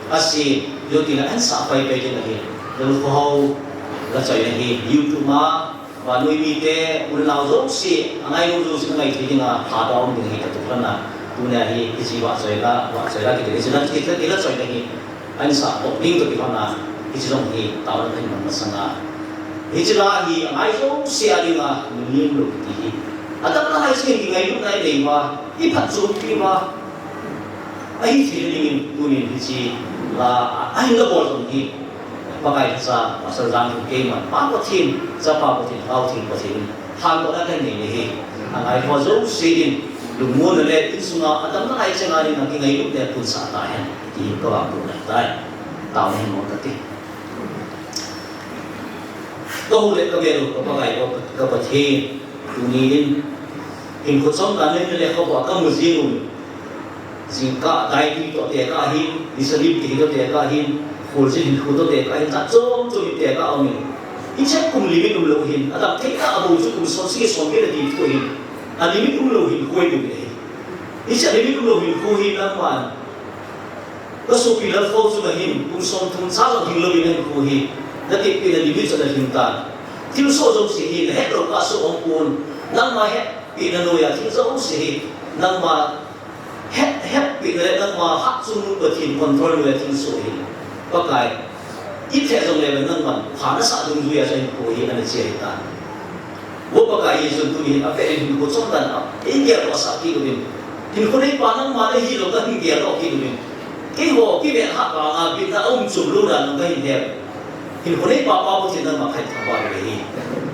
Asin, YouTube a ansah pai pai ding ahi. Lungkhohou la choi ahi. YouTube ma, vannoi mite, unau jouse, angai lou jouse, angai thei dinga, pha tah um ding ahi, kati khan a. Tunia hi, hiche vahchoi la, vahchoi la, kiti, hiche la, kiti, kiti la choi ahi. Ansah toh ding kati khan a, hiche jong hi, taona kahin mang masanga. Hiche la hi, angai jouse a dinga, nunung lou kiti hi. Adam la hai sin, kingailutna inei uva, iphatchompi uva, Ahi thei dingin tunin hiche la, a, ahin la bol jong hi. Pakai cha, Pastor Jang Thang keiman, Pa Pathen, Chapa Pathen, Pau Theng Pathen, hantohna kahin nei ahi. Angai ho jouse in, lungmonna le insunga, adamna lai chenga ding a kingailut le punsah tahen. Ti hi kavangboh ahitai. Taona hin mong kate. Kahou le kavel u, ka Pakai, ka, ka Pathen. Tuni in, hinkho chomkhat nei le kho a kamu jing u. Jingkah daitui toh tekah hin, nisa lim kihei toh tekah hin, kholjin hinkho toh tekah hin, jat chom chom in tekah um in. Hiche kum limit umlou hin, adam theitah a bou chu kum som sagi som get a ding toh hin. A limit umlou hinkho hi ding ahi. Hiche a limit umlou hinkho hi nangman Ka sopi Lalkhou chunga hin, kum somthum cha jong hing louvin ahin khu hi, na tepna limit chu ana lhing tan. Thilsoh jouse hi, na hetlou kah soh aum pon, nangma hetpehna noiya thil jouse hi, nangma het, hetpehna le nangma hatchungnung Pathen control noiya thilsoh hi. Pakai, ithe jongle nangman, pha nasah dungjuiya chu ahin khu hi, ana che ahitan. Vo Pakai Jesu tuni hin avel in hinkho chom dan a, eigeldoh sah kit uvin. Hinkho neipa nangma nahi jong kahin geldoh kit uvin. Keiho kiven hat vanga bitna aum chom lou dan jong kahin he. Hinkho neipa Pa Pathen nangma kahin thangvah uve.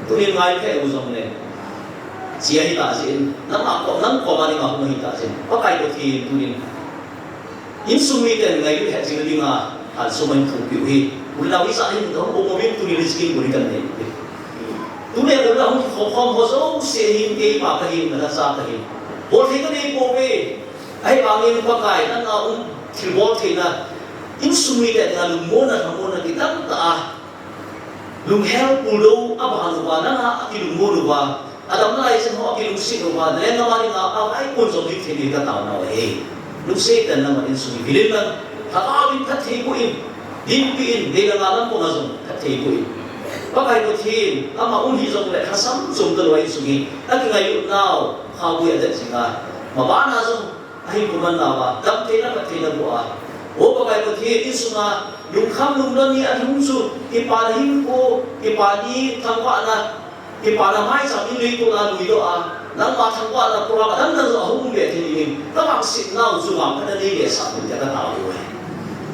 Tuni ngai peh u jongle. Chia hita jeh in, nangma kom, nang koma dinga hung hita jeh in. Pakai Pathen tunin. Insung miten ngailut het jing dinga, an sum ahin thupeh u hi. Unau hijat hin kahung um uvin tuni le skin bou hi kanei uve. Tuni unau hung kikhom khom ho jouse hin keima kahin, nalhacha kahin. Bolthei kanei pouve. Ahivangin Pakai, nanga um thilbol theina. Insung miten nga lungmonna, lhamonna kidang tah a. Lunghel puldou aban uva, nanga akilungmon uva, adamna lai cheng ho akilungset uva, nalenggam a dinga avaipon jong ding thei ding kataona u ahi. Lungset tah in nangman insung hi vil in lang, lhagao in phatthei boh in, dinpi in, dei le gal lam koma jong phatthei boh in. Pakai Pathen, ama um hijongle lhasam chom talou a insung hi, akingailut nau, khaobui adet jinga, mabana jong, Ahin kuman nauva, damtheina, phattheina boh a. O Pakai Pathen, insunga, lungkham lungdon ni ahung chu, kipana hinkho, kipana thangvahna, kipana maicham in leitol a luidoh a, nangma thangvahna program adang dang jong ahung um ve thei dingin, kavangsetnau chu vangphatna nei le sah un tia katao uve.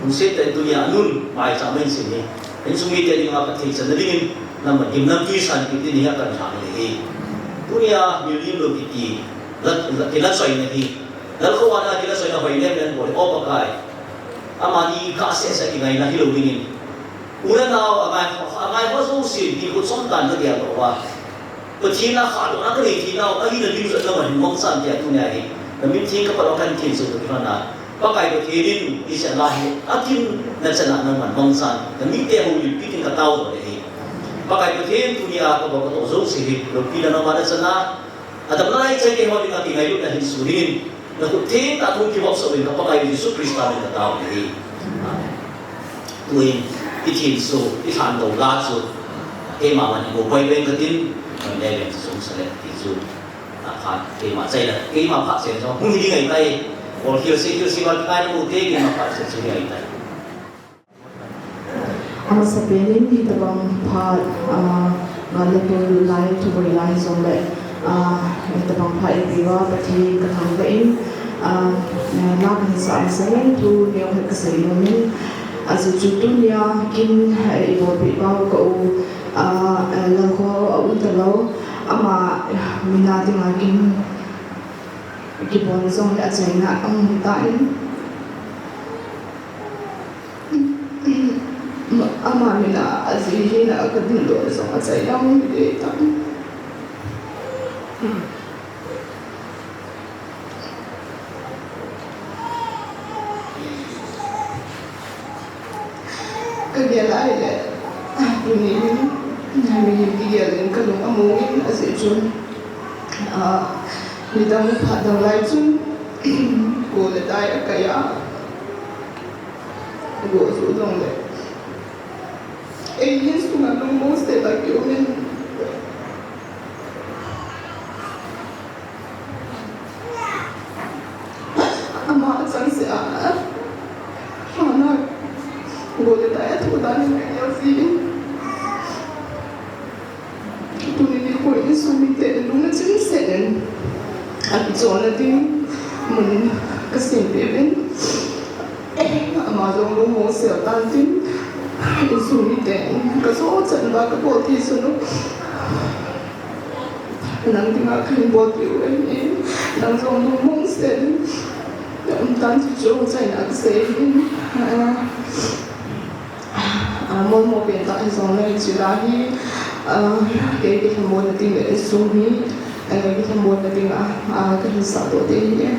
Lungset tah in tunia nun, maicham in sin hi. Insung mite dinga phatthei channa dingin, nangma gimnamtui san kiti ni hi akan lhang ahi. Tunia, milim lou kiti, la, la, kila choina hi. Lalkhou a na kila choina hoi lem lem bol, O Pakai. Amani kah seh seh kingaina hilou dingin. U le nao angai, angai ho jouse, ti khut som tan kagel lou va. Pathen a khahdohna kanei thei nau, ahina ding jong nangman mangchan tia tunia hi. Namin theng kapat uva kahin thensah u toh kilhon a. Pakai Pathen in, hiche la hi, akinna chan a nangman mangchan. Namite houlimpi ding katao jong ahi. Pakai Pathen tunia kabol katoh jouse hi, loupina nangma nachan a. Adamna lai cheng keiho dinga kingailutna hin sun in, nakhut theng tah a hung kivopsah uvin ka Pakai Jesu Christa min in katao ahi. Amen. Tuin, ithenso, ithantou la chu, keima man imu poi poi katin, man le len chu sung sale ti chu. Phat, keima chaina, keima phat sen jong hung hi ding ahitai. Bol khel se, khel se, val kai na mu te, keima phat sen jong hi ahitai. Amasapen in hitabang phat, ah, ngal le tol lai, thugui lai jongle, ah, hitabang phat eipeuva Pathen kathangvah in, ah, eh, la kahin sah masangin thu neokhat kasei nom in, ajeh chu tunia kin, eh, ibolpeh pau ka u, ah, eh, Lalkho aum talou, ama, eh, mina dinga kin kibol jongle achaina ahung hitan. Ama mina ajeh hina kadindoh jong achaina ahung hi tan. Kagel a ahile, tuni hin, mihem kigel in kalung among in ajeh chun, ah, nidang phat dang lai chun, go le tai akai a, go chu jongle, ei insunga lungmong sel a kium in. Ama achangseh a, hana, go le tai athoh dan in kagel jin. Tuni nikho insung mite lung achimset in, akichonna ding mun kasempeh uvin. Ama jong lungmong sel tan tin, insung mite kajo chan uva kabol thei sun u. Nang dinga kahin bolpeh u ahi, nang jong lungmong sel in um tan, chuchu chaina kasei in. Ah, molmo pen tah hijongle hiche la hi, ah, kei kilhamonna ding le insung hi, eh, kilhamonna dinga, ah, kahin sahdoh ding ahi.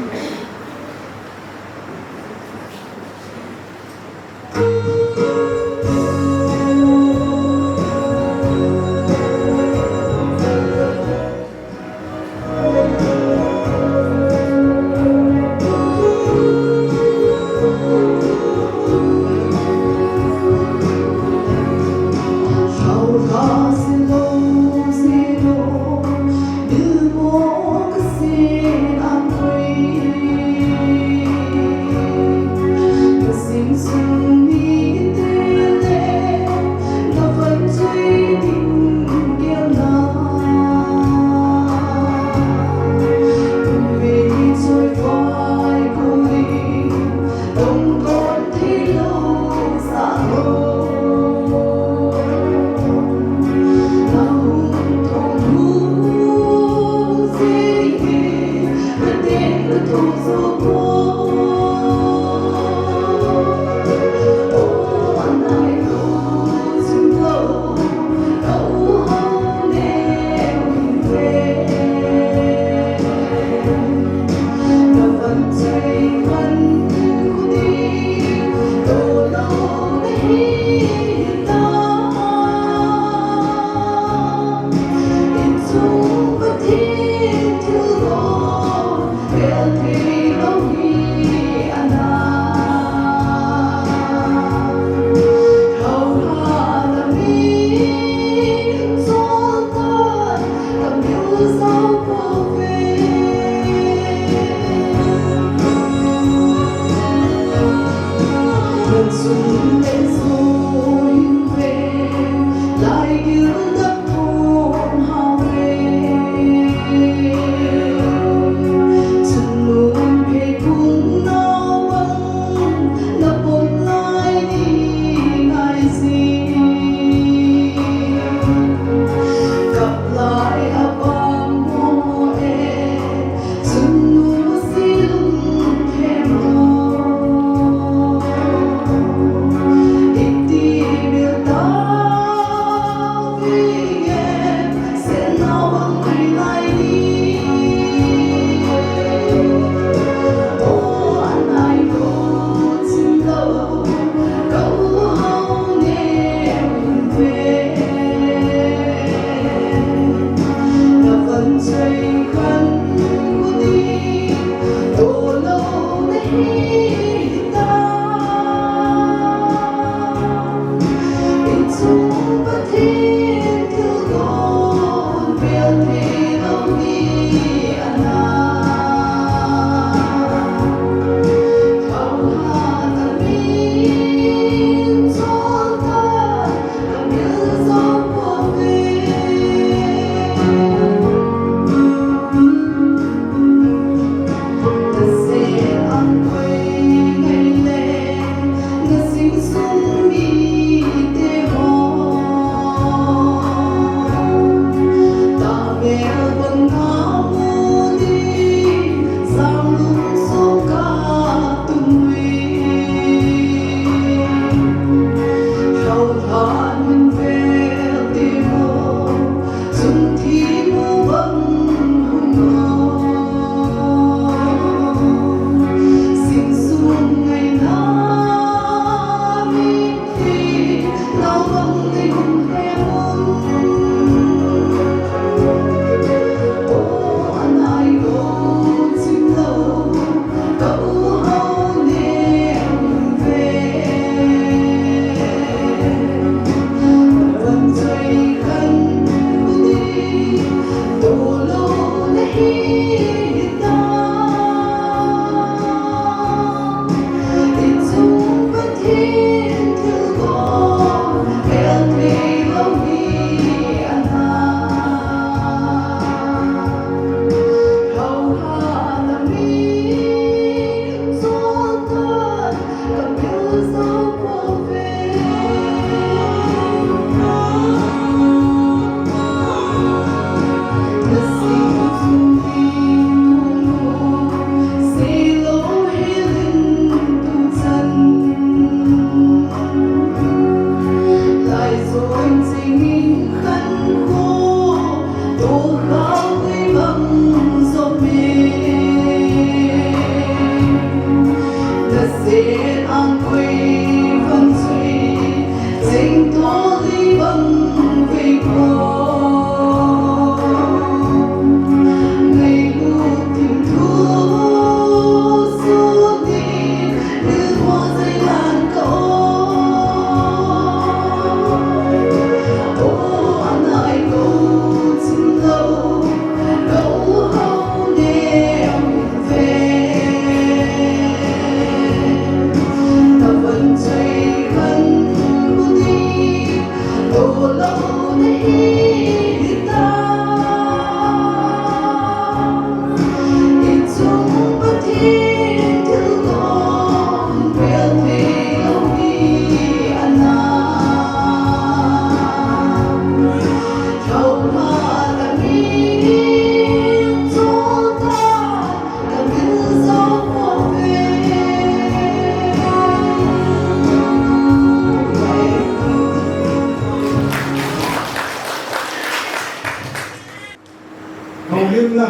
Houlimna,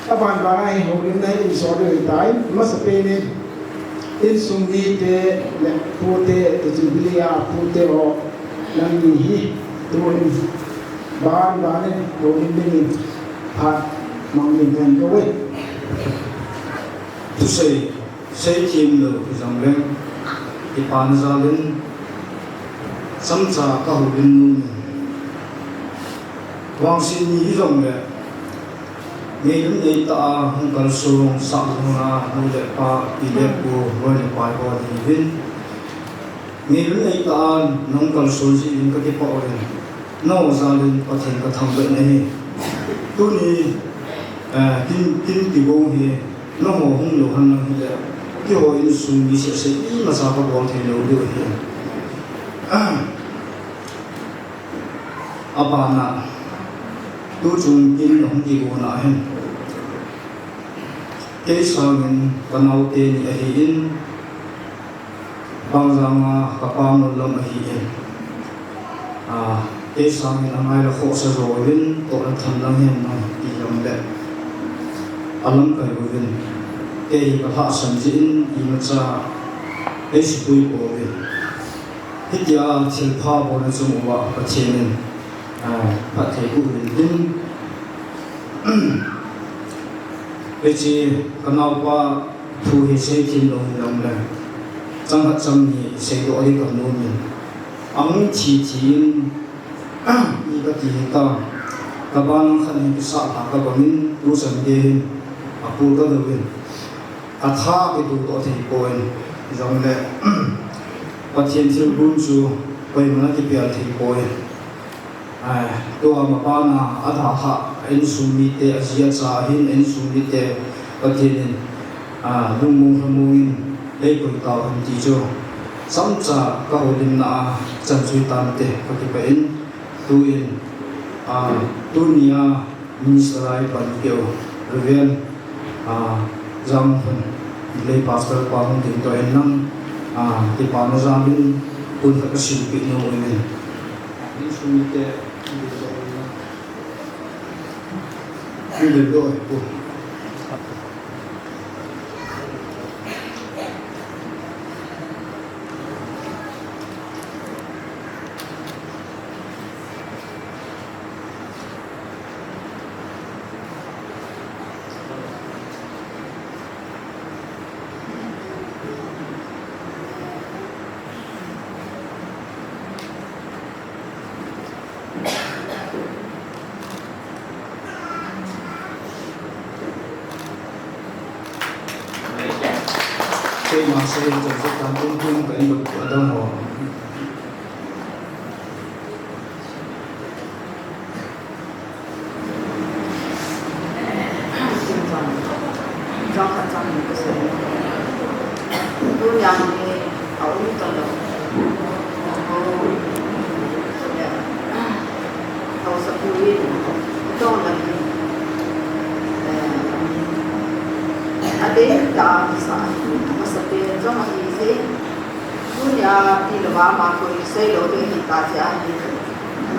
aban bana hi houlimna hi insung ding ahitai, masapen in, insung mite, le pute, te chu bilia pute ho, nangni hi, tun, ban bana hi houlim dingin, phat, mang ding kan do e. Thusei, seithem lou hijongleng, kipana jalin, chomcha kahoulim nom in. Vangset ni hijongle, ngeilun neitah a hung kalsong sah lhona nu le pa, pi le pu, loi le pai ho ding uvin. Ngeilun neitah a nahung kalson jeh in kakipah uvin. Nangho jalin Pathen kathangvah in ahi. Tuni, eh, kin, kin kigong hi, nangho hung lou henlang hile, keiho insung mi seh seh imacha kabol thei lou diu ahi. Abana, tuchung kin nahung kigona hin, kei sangin kanaote ni ahin, Pangjang a kapa ngol lam ahin, a, kei sangin angailha khohsa jouvin, toh le thanlang hen nang ti lam le alamkai uvin, kei hi kalhahsam jeh in imacha eisei poi pouvin. Hitia thilpha bolna chung uva Pathen in, a, phatthei boh uvin tin, hiche kanaopa thu hi seithem lou hijongle, chang khat chang ni seidoh ding kanom in, ahung thi thi in, mi kati hita, kaban khat hi kisah lha kabang in, tuchan gei hin apul kadoh in, katha kidoh doh thei poi, hijongle Pathen thilgon chu koiman akipel thei poi. Ai, tua mabana adalhah, a insung mite, aji acha ahin, a insung mite Pathen in, a, lungmong lhamong in eikoi tauhen ti chu chomcha kahoulimna a chan chu hitante, kakipah in, tuin, a, tunia Minister a ipan keu, Reverend, a, Janghun, lay pastor pa hung dingdoh in lang, a, kipana jalin, tun khat kasilpeh nom in. Insung mite, hung dingdoh in. Keima sei chom sa tan tin tin ka in bak adam ho. Tunia hi a um talou. Haosapu in, tong lang in, eh, adei tah a kisa, amasapen jong ahi jeh in, tunia tilou a ama koi seilou ding ahi ta jeh ahi.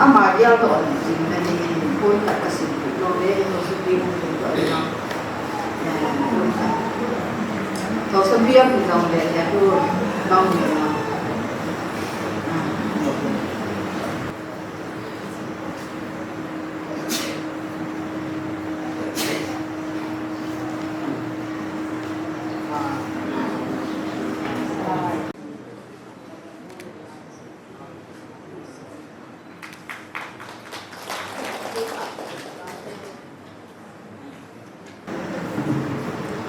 Ama geldoh jing na ni, koi khat kasim lou le, Haosapu in, eh, Haosapu in jong le, eh, tu, bang ni na.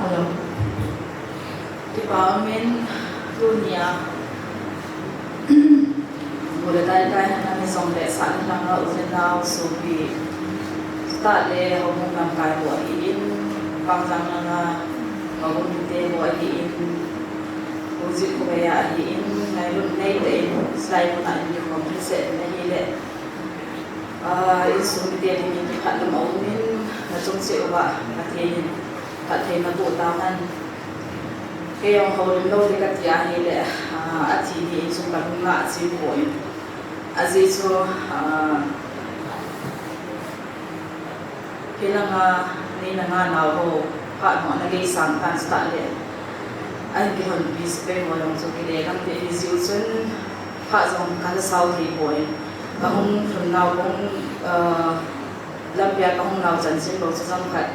Hello. Kipa umin, tunia bu le dai dai, nami jong le sah ni langa u le nao sopi, chutah le houbung lamkai ho ahin, Pangjang langa houbung mite ho ahin, Pu Jit Khovei a ahin, ngailut neitah in, chulai muna in kikhom lhingset in ahile, ah, insung mite dingin kiphatlam aumin, nachung cheh uva Pathen in phattheina boh tahen. Kei jong houlim lou ding kati ahile, ah, athi ni insung kalung lah a chim poi. Ajeh chu, ah, kei langa neina nga nao ho, phat mo na gei sang tan chutah le, ahin kihonpi sepai ho jong chu kile lam te hi jiu chun, phat jong kala sao thei poi. Kahung lhun nao, kahung, ah, lampia kahung nao chanchin bou chu chomkhat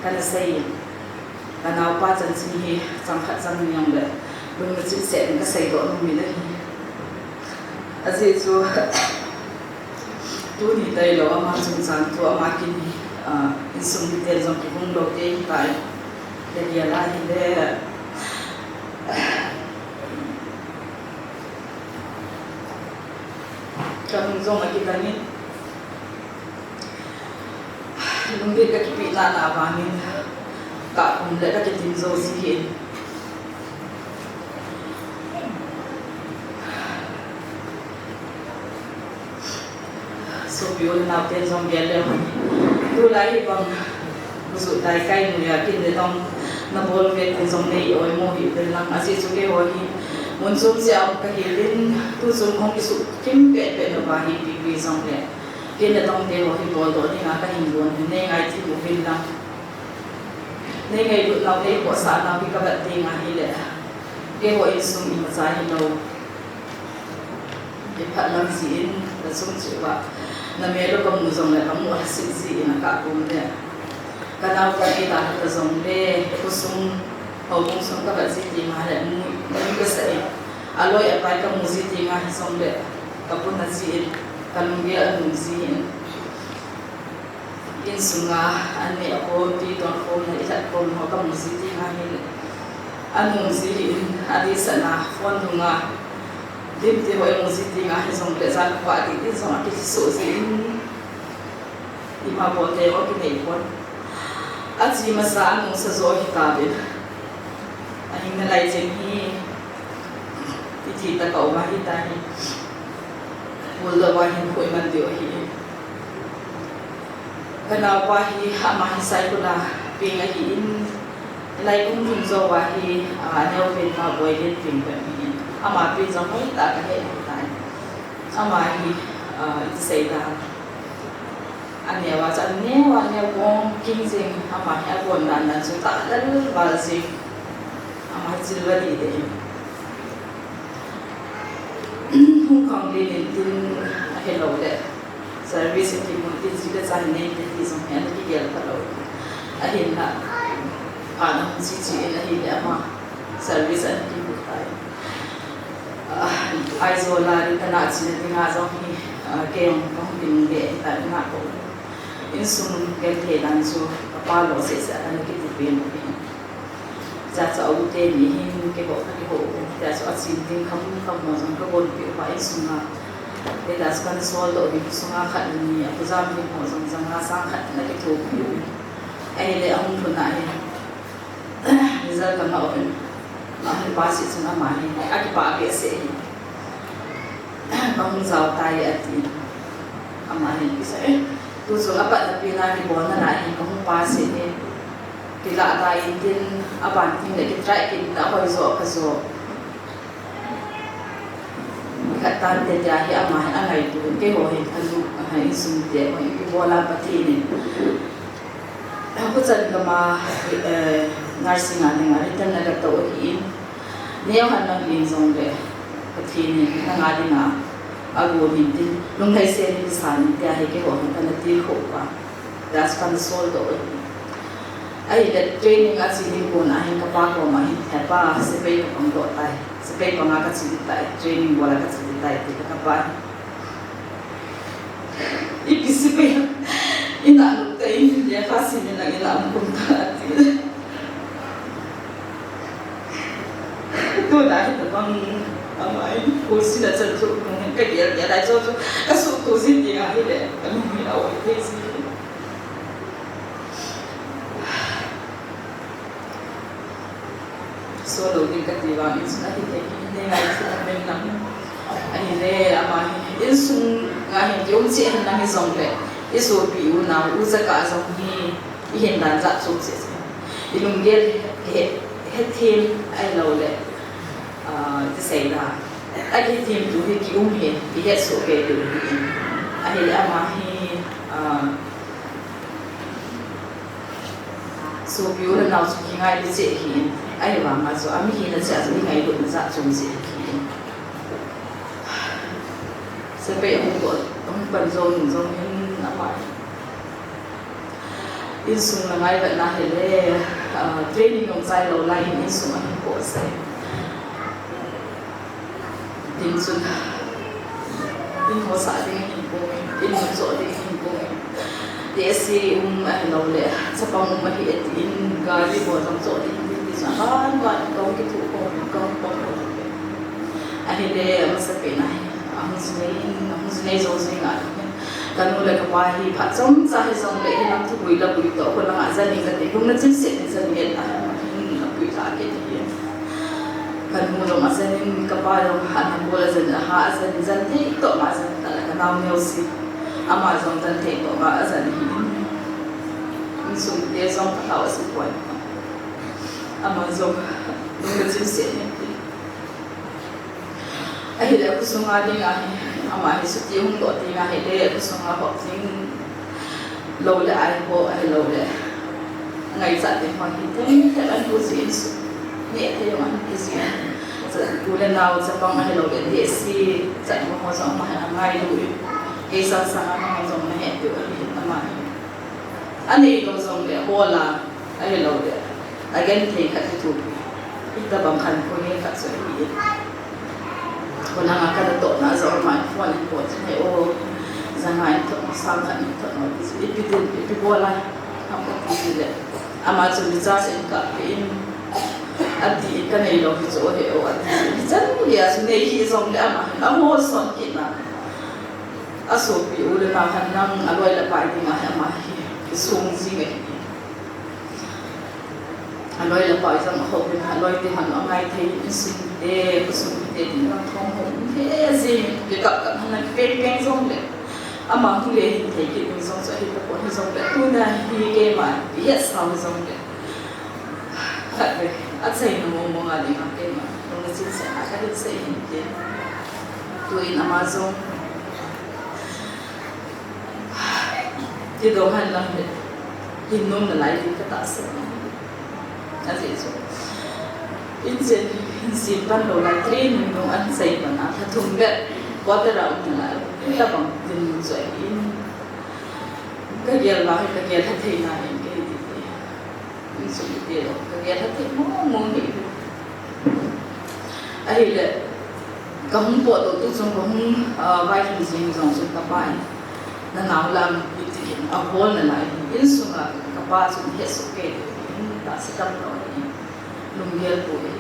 kana sei in. Kanaopa chanchin hi chomkhat chang ni jongle, lungna chimset in kasei doh nom in ahi. Ajeh chu, tuni tailou ama chungchang thu ama kin hi, ah, insung miten jong kihung lou te hitai. Kagel a hile, kalung jong akidang in. Lungdei kakipeh nana vangin, kakum le kakitim jou ji hin. Sopi u le naoten jong gel leu hen. Tulai hi bang, bu ju dai kai noiya kin le dong nabol ve tin jong nei oimo hih uvin lang. Ajeh chu keiho hi mun chom cheh a um kahiuvin, tuchung kahung kisuhkim pehpeh nauva hi ipi ipi jongle, kin le dong teho hi boldoh dinga kahin gon hin, nei ngaithim uvin lang. Nei ngailut nau, nei khohsah nau hi kavet ding ahile, keiho insung imacha hilou. Iphatlam jin, kachung cheh uva namel u kamu jongle kamu lhaset jin, akah kom le. Kanaopa kidalha ta jongle, khosung, houbung sung kavet ji teng ahile, mu, mu kasah in. Aloi apai kamu ji teng ahi jongle, kapuna jin, kalunggel anom jin. Insunga anneh akhompi, tonkhomna, ilhatkhomna ho kamu ji teng ahile, anom ji hin, adehset a phone dunga lim teho imu ji teng ahi jongle, jan khovah ding ding jong akilhisoh jin, ima bol teho kinei pon. Ache masa anungsa jo hitauvin, ahing nalai cheng hi, iti tah a um ahitai. Buldoh uva hinkho iman diu ahi. Kanaopa hi, ama hi Saikul a peng ahin, hilai kum thum jouva hi, a, aneopen pa Boilen peng peng ahin. Ama pen jong hoitah a kahe ahitai. Ama hi, a, iti sei dam, aneo a chu aneo a neo bong king jing, ama hi agon dan dan chu tahlel val jing. Ama hi chilva dih deh in. Hung khang lin in tin, ahilouleh service in kimu tin, ji le cha hin nei te ti jong hi ana kigel phat lou. Ahinla, phat ahung che che in ahile ama service ana kimu tai. Ah, Aizawl a ri kana chena dinga jong hi, ah, kei jong kahung kinungle ahitai, na ko. Insung genthei dan chu kapa lou seh seh a kana kiti pen u ahi. Cha cha u teni hin keiho kakihou u. Tia chu achin ding kham kham ho jong kagonpeh uva insunga. Tia chu kana soldoh uvin, sunga khat ni a kajam ding ho jong janga sang khat na kithopi uvin. Ahile ahung lhun a hin result kangah uvin. Ahin pass chun ama hin akipah behseh in. Kahung jao tai ati. Ama hin kisei, eh, tuchung apat na pen a kibolna lai hin kahung pass in. Kilah tai intin, aban tin le kitry kit ta, hoi jo pha jo. Khat tan te tia hi ama hin angaito, keiho hin kanu, ahin insung te, hoi ipi bol a Pathen in. Huchan gam a, eh, nursing a dinga return na gatou ahin. Neo han nang ling jongle, Pathen in nanga dinga agon in tin, lunglhaisel in kisan in tia hi keiho hin kana tilkhou uva. Tia chu kana soldoh u ahi. Ahile training a che ding kon a hin kapa koma hin, "He pa, sepai kapang doh tai. Sepai panga kache ding tai. Training bol a kache ding tai," ti ka kapa. "Ipi sepai? Ina nop ta in lekha sim in lang ina um kum ta," ati. Tuna hi tabang ama in kursin a chan chu nung hin kagel gel lai chu chu kasuhto jin ding ahile, kalung hi aoi thei ji. Solou ding kati vang in chun ahithei kit in, ngai chu amen lang. Ahile ama hi insung a hin kium cheh hen lang hijongle, isopi unau, u jakah jong hi ihin dan jat chom cheh cheh. Ilunggel he, hethem ahiloule, ah, ti sei da. Akithemtu hi kium hi, kihetsoh kei diu ahi. Ahile ama hi, ah, sopi u le nao chu kingailu cheh ahin, ahivanga chu amihina cheh a chu ingailutna jat chom cheh ahin. Sepai ahung pan jou nung jong hin ama insung la ngaivetna hile, ah, training jong chailou lai in insung ahin kosah. Tin chun, in ho sah ding ahin pon, in mun choh ding ahin pon. Tehse um ahiloule, chapang um ahi e tin, gari bol jong choh ding tin, tin chun, aban ban kahung kithoh khom, kahung pang khom. Ahile, amasapen a hi, ahung jinei in, ahung jinei jou jing a, kanu le kapa hi phat chomcha hijongle, hilam thupui lapui toh, kholanga jan in kati, lungna chimset in jan in, ahin lapui lha kit in. Kanu jong ajan in, kapa jong ana bol ajan in, aha ajan in, jan thei toh ma ajan in, tale kanao neo si. Ama jong jan thei toh ma ajan in. Insung te jong kathao asi poi. Ama jong lungna chimset in. Ahile, khosunga dinga hi, ama hi chuti hung doh dinga hile, khosunga hop jing lou le, ai ho ahiloule, ngaichat ding ho hi them them ahin pu jin, su neh thei jong ahin pu jin. Cha, u le nao chapang ahiloule, tehse, chate ho jong ama hin angailu in. Kei sangsan a ama jong nahet diu ahi, ama hi. Aneilou jongle, hol a, ahiloule, agenthei khat kithopi. Hitobang khankho ngen khat chu ahi. Kholanga kanatohna jong ama in phone ahin bol chun, he o, janga in thot, sang khat in thot, ipi din, ipi bol a, ham kati le. Ama chun recharge in kapeh in, ati in, kaneilou hi chu he o, ati. Hichan geiya chu nei hijongle ama hin ahol son kit na. Asopi u le nao hin nang aloi le apai dinga hi ama hi kisong jing ahi. Aloi le apai jong ahouvin, aloi te hon angai thei in, insung te, khosung te dinga thong hon he jing, kikap kap hon kipeng peng jongle, ama hung le hin thei kit ding jong chu ahi tapon hijongle, tuna hi keima ihet sau hijongle, khatvei achaina mong mong a dinga keima lungna chimset a kahin sei hin te. Tuin ama jong kidong hen lang le, hin nom nalai ding katahsan. Ajeh chu, inchen hin sem pan lou lai, training nung ahin chai pan a, lha thum bep quarter a um nalai, hitobang dinmun chu ahin. Kagel vang hi kagel lha thei nai in kahi ti ti. Insung mite jong kagel lha thei mong mong hi. Ahile, kahung potdoh tu chun kahung, ah, vailhun jing jong chun kapa in, nanao lam iti in ahol nalai in, insunga kapa chun hesoh kei in, tahsa tamlou in. Lunggel poi.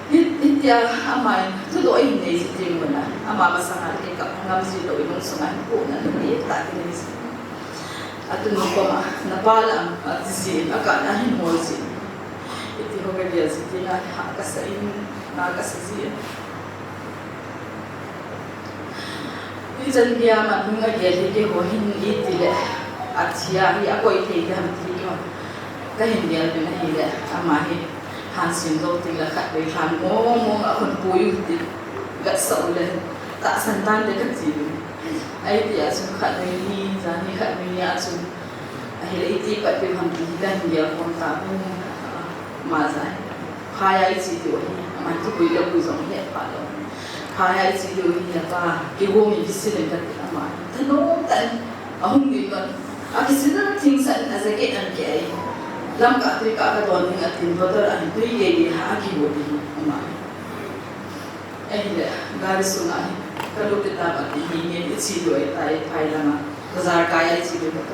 Hi, hitia ama in thudoh in nei ji ding muna. Ama masanga kei kap ngam ji lou in lungsung a hin puna nei ta kinei ji. Atunu koma, napa la, ati ji, akah na hin hol ji. Iti ho kagel ji ding a, ha kasa in, na kasa ji. Hichan geiya ama nung agel hi keiho hin itile, athi a hi akoi thei ding ham ti keiho kahin gel uvin ahile, ama hi hansim lou teng le khatvei lhan mong mong a hung pui u tin, vetsah u le tahsan tante kati u. Ahi tia chun khatvei ni, jan hi khatvei ni a chun, ahile iti pat peh u ham ti hi kahin gel khom ta u, ama ja hi. Phai a iche diu ahi, ama thupui le pui jong ihet pha lou. Phai a iche diu ahi, apa, kihou in kisil in kati ama. Thanom tah in ahung ding lhon. Akisil thingsah in a jacket ahin keh e. Lamkah tuikah kadon ding atin, bottle ahin tui gei gei a akihou ding ama. Ahile, gari sunga hin kalut kit tauva ti hi nge iche diu ahitai, phai langa. Bazar kai a iche diu kati.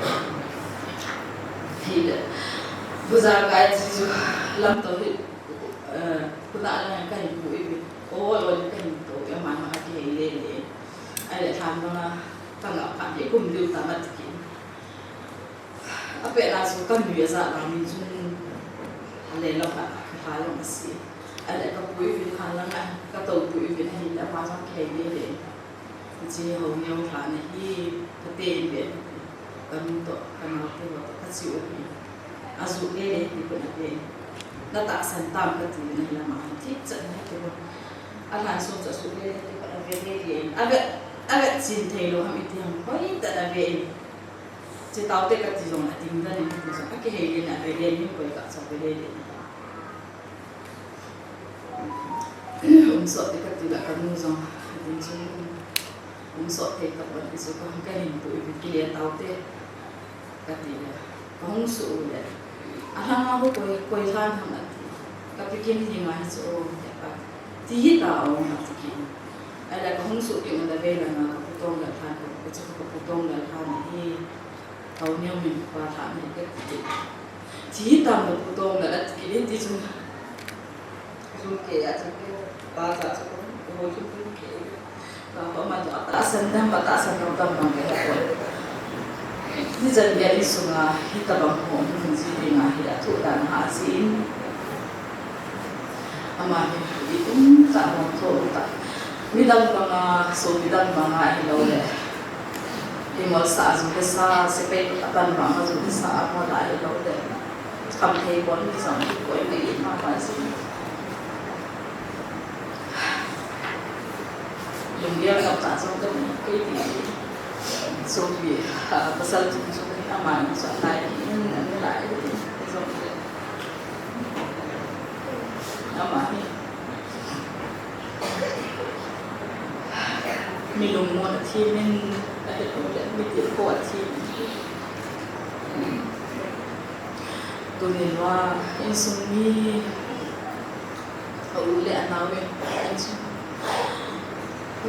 Hile, bazar kai a iche chu lamto hi, eh, khut a lang kahin pu ipi. Ol ol in kahin tou, ama ma akihei le le. Ahile lhan banga kangah phat le kum diu tam ati kit. Apet na chu kanui aja la min chun le lo khat, khat jong ase. Ahile kapui uvin lhan langa, katou pui uvin ahile ama jong akihei le le. Hiche ho neo lhan ahi, kati in ve. Kanu toh, kanao te ho toh, kache u ahi. Aju le le ti pon ave. Na tahsan tam kati in ahile ama hin thipchan in ati pon. Alhan sung chu aju le le ti pon ave le le. Ave, ave chin thei lou ham iti ham, hoitah in ave in. Che taute kati jong ating dan in, kati jong akihei le in ave le in, koi kah chu ave le le in. Um sot te kati le kanu jong, atin chun um sot thei tapon ti chu ka, kahin pu ipi kile taute kati le. Kahung suh u le. Alhanga ho koi, koi lhan ham ati. Kapi kin hi ngai chu o, hepa. Ti hita o, ati kit. Ahile kahung suh kit u le vei langa kapu Tonglal lhan, kapu chu kapu Tonglal lhan ahi. Tao neo min pa lhan ahi kati. Ti hitam napu Tonglal ati kit ti chun. Jun ke a chun ke, pa cha chu ko, ko jun jun ke. Ka pa ma to, atahsan dam, atahsan dam dam bang ke ko. Hichan geiya insunga, hitabang ho, hung ji dinga hi athu dan ha jin. Ama hi, i um ta, hung tho ta. Midang banga, sopi dang banga hilou le. Imolsa a ju kisa, sepai apan banga ju kisa, amol a hilou le. Kham thei pon, mi jong kikoi le, i ma ma jin. Lunggel ngap ta jong kani, kei ti. Sopi, ah, pasal thum jong kani, ama jong lai, in, in lai, in, jong le. Ama hi. Mi lungmon athem in, ahilou le, mi tilkhou athem in. Tuni lua, insung mi, a u le a nao in, insung.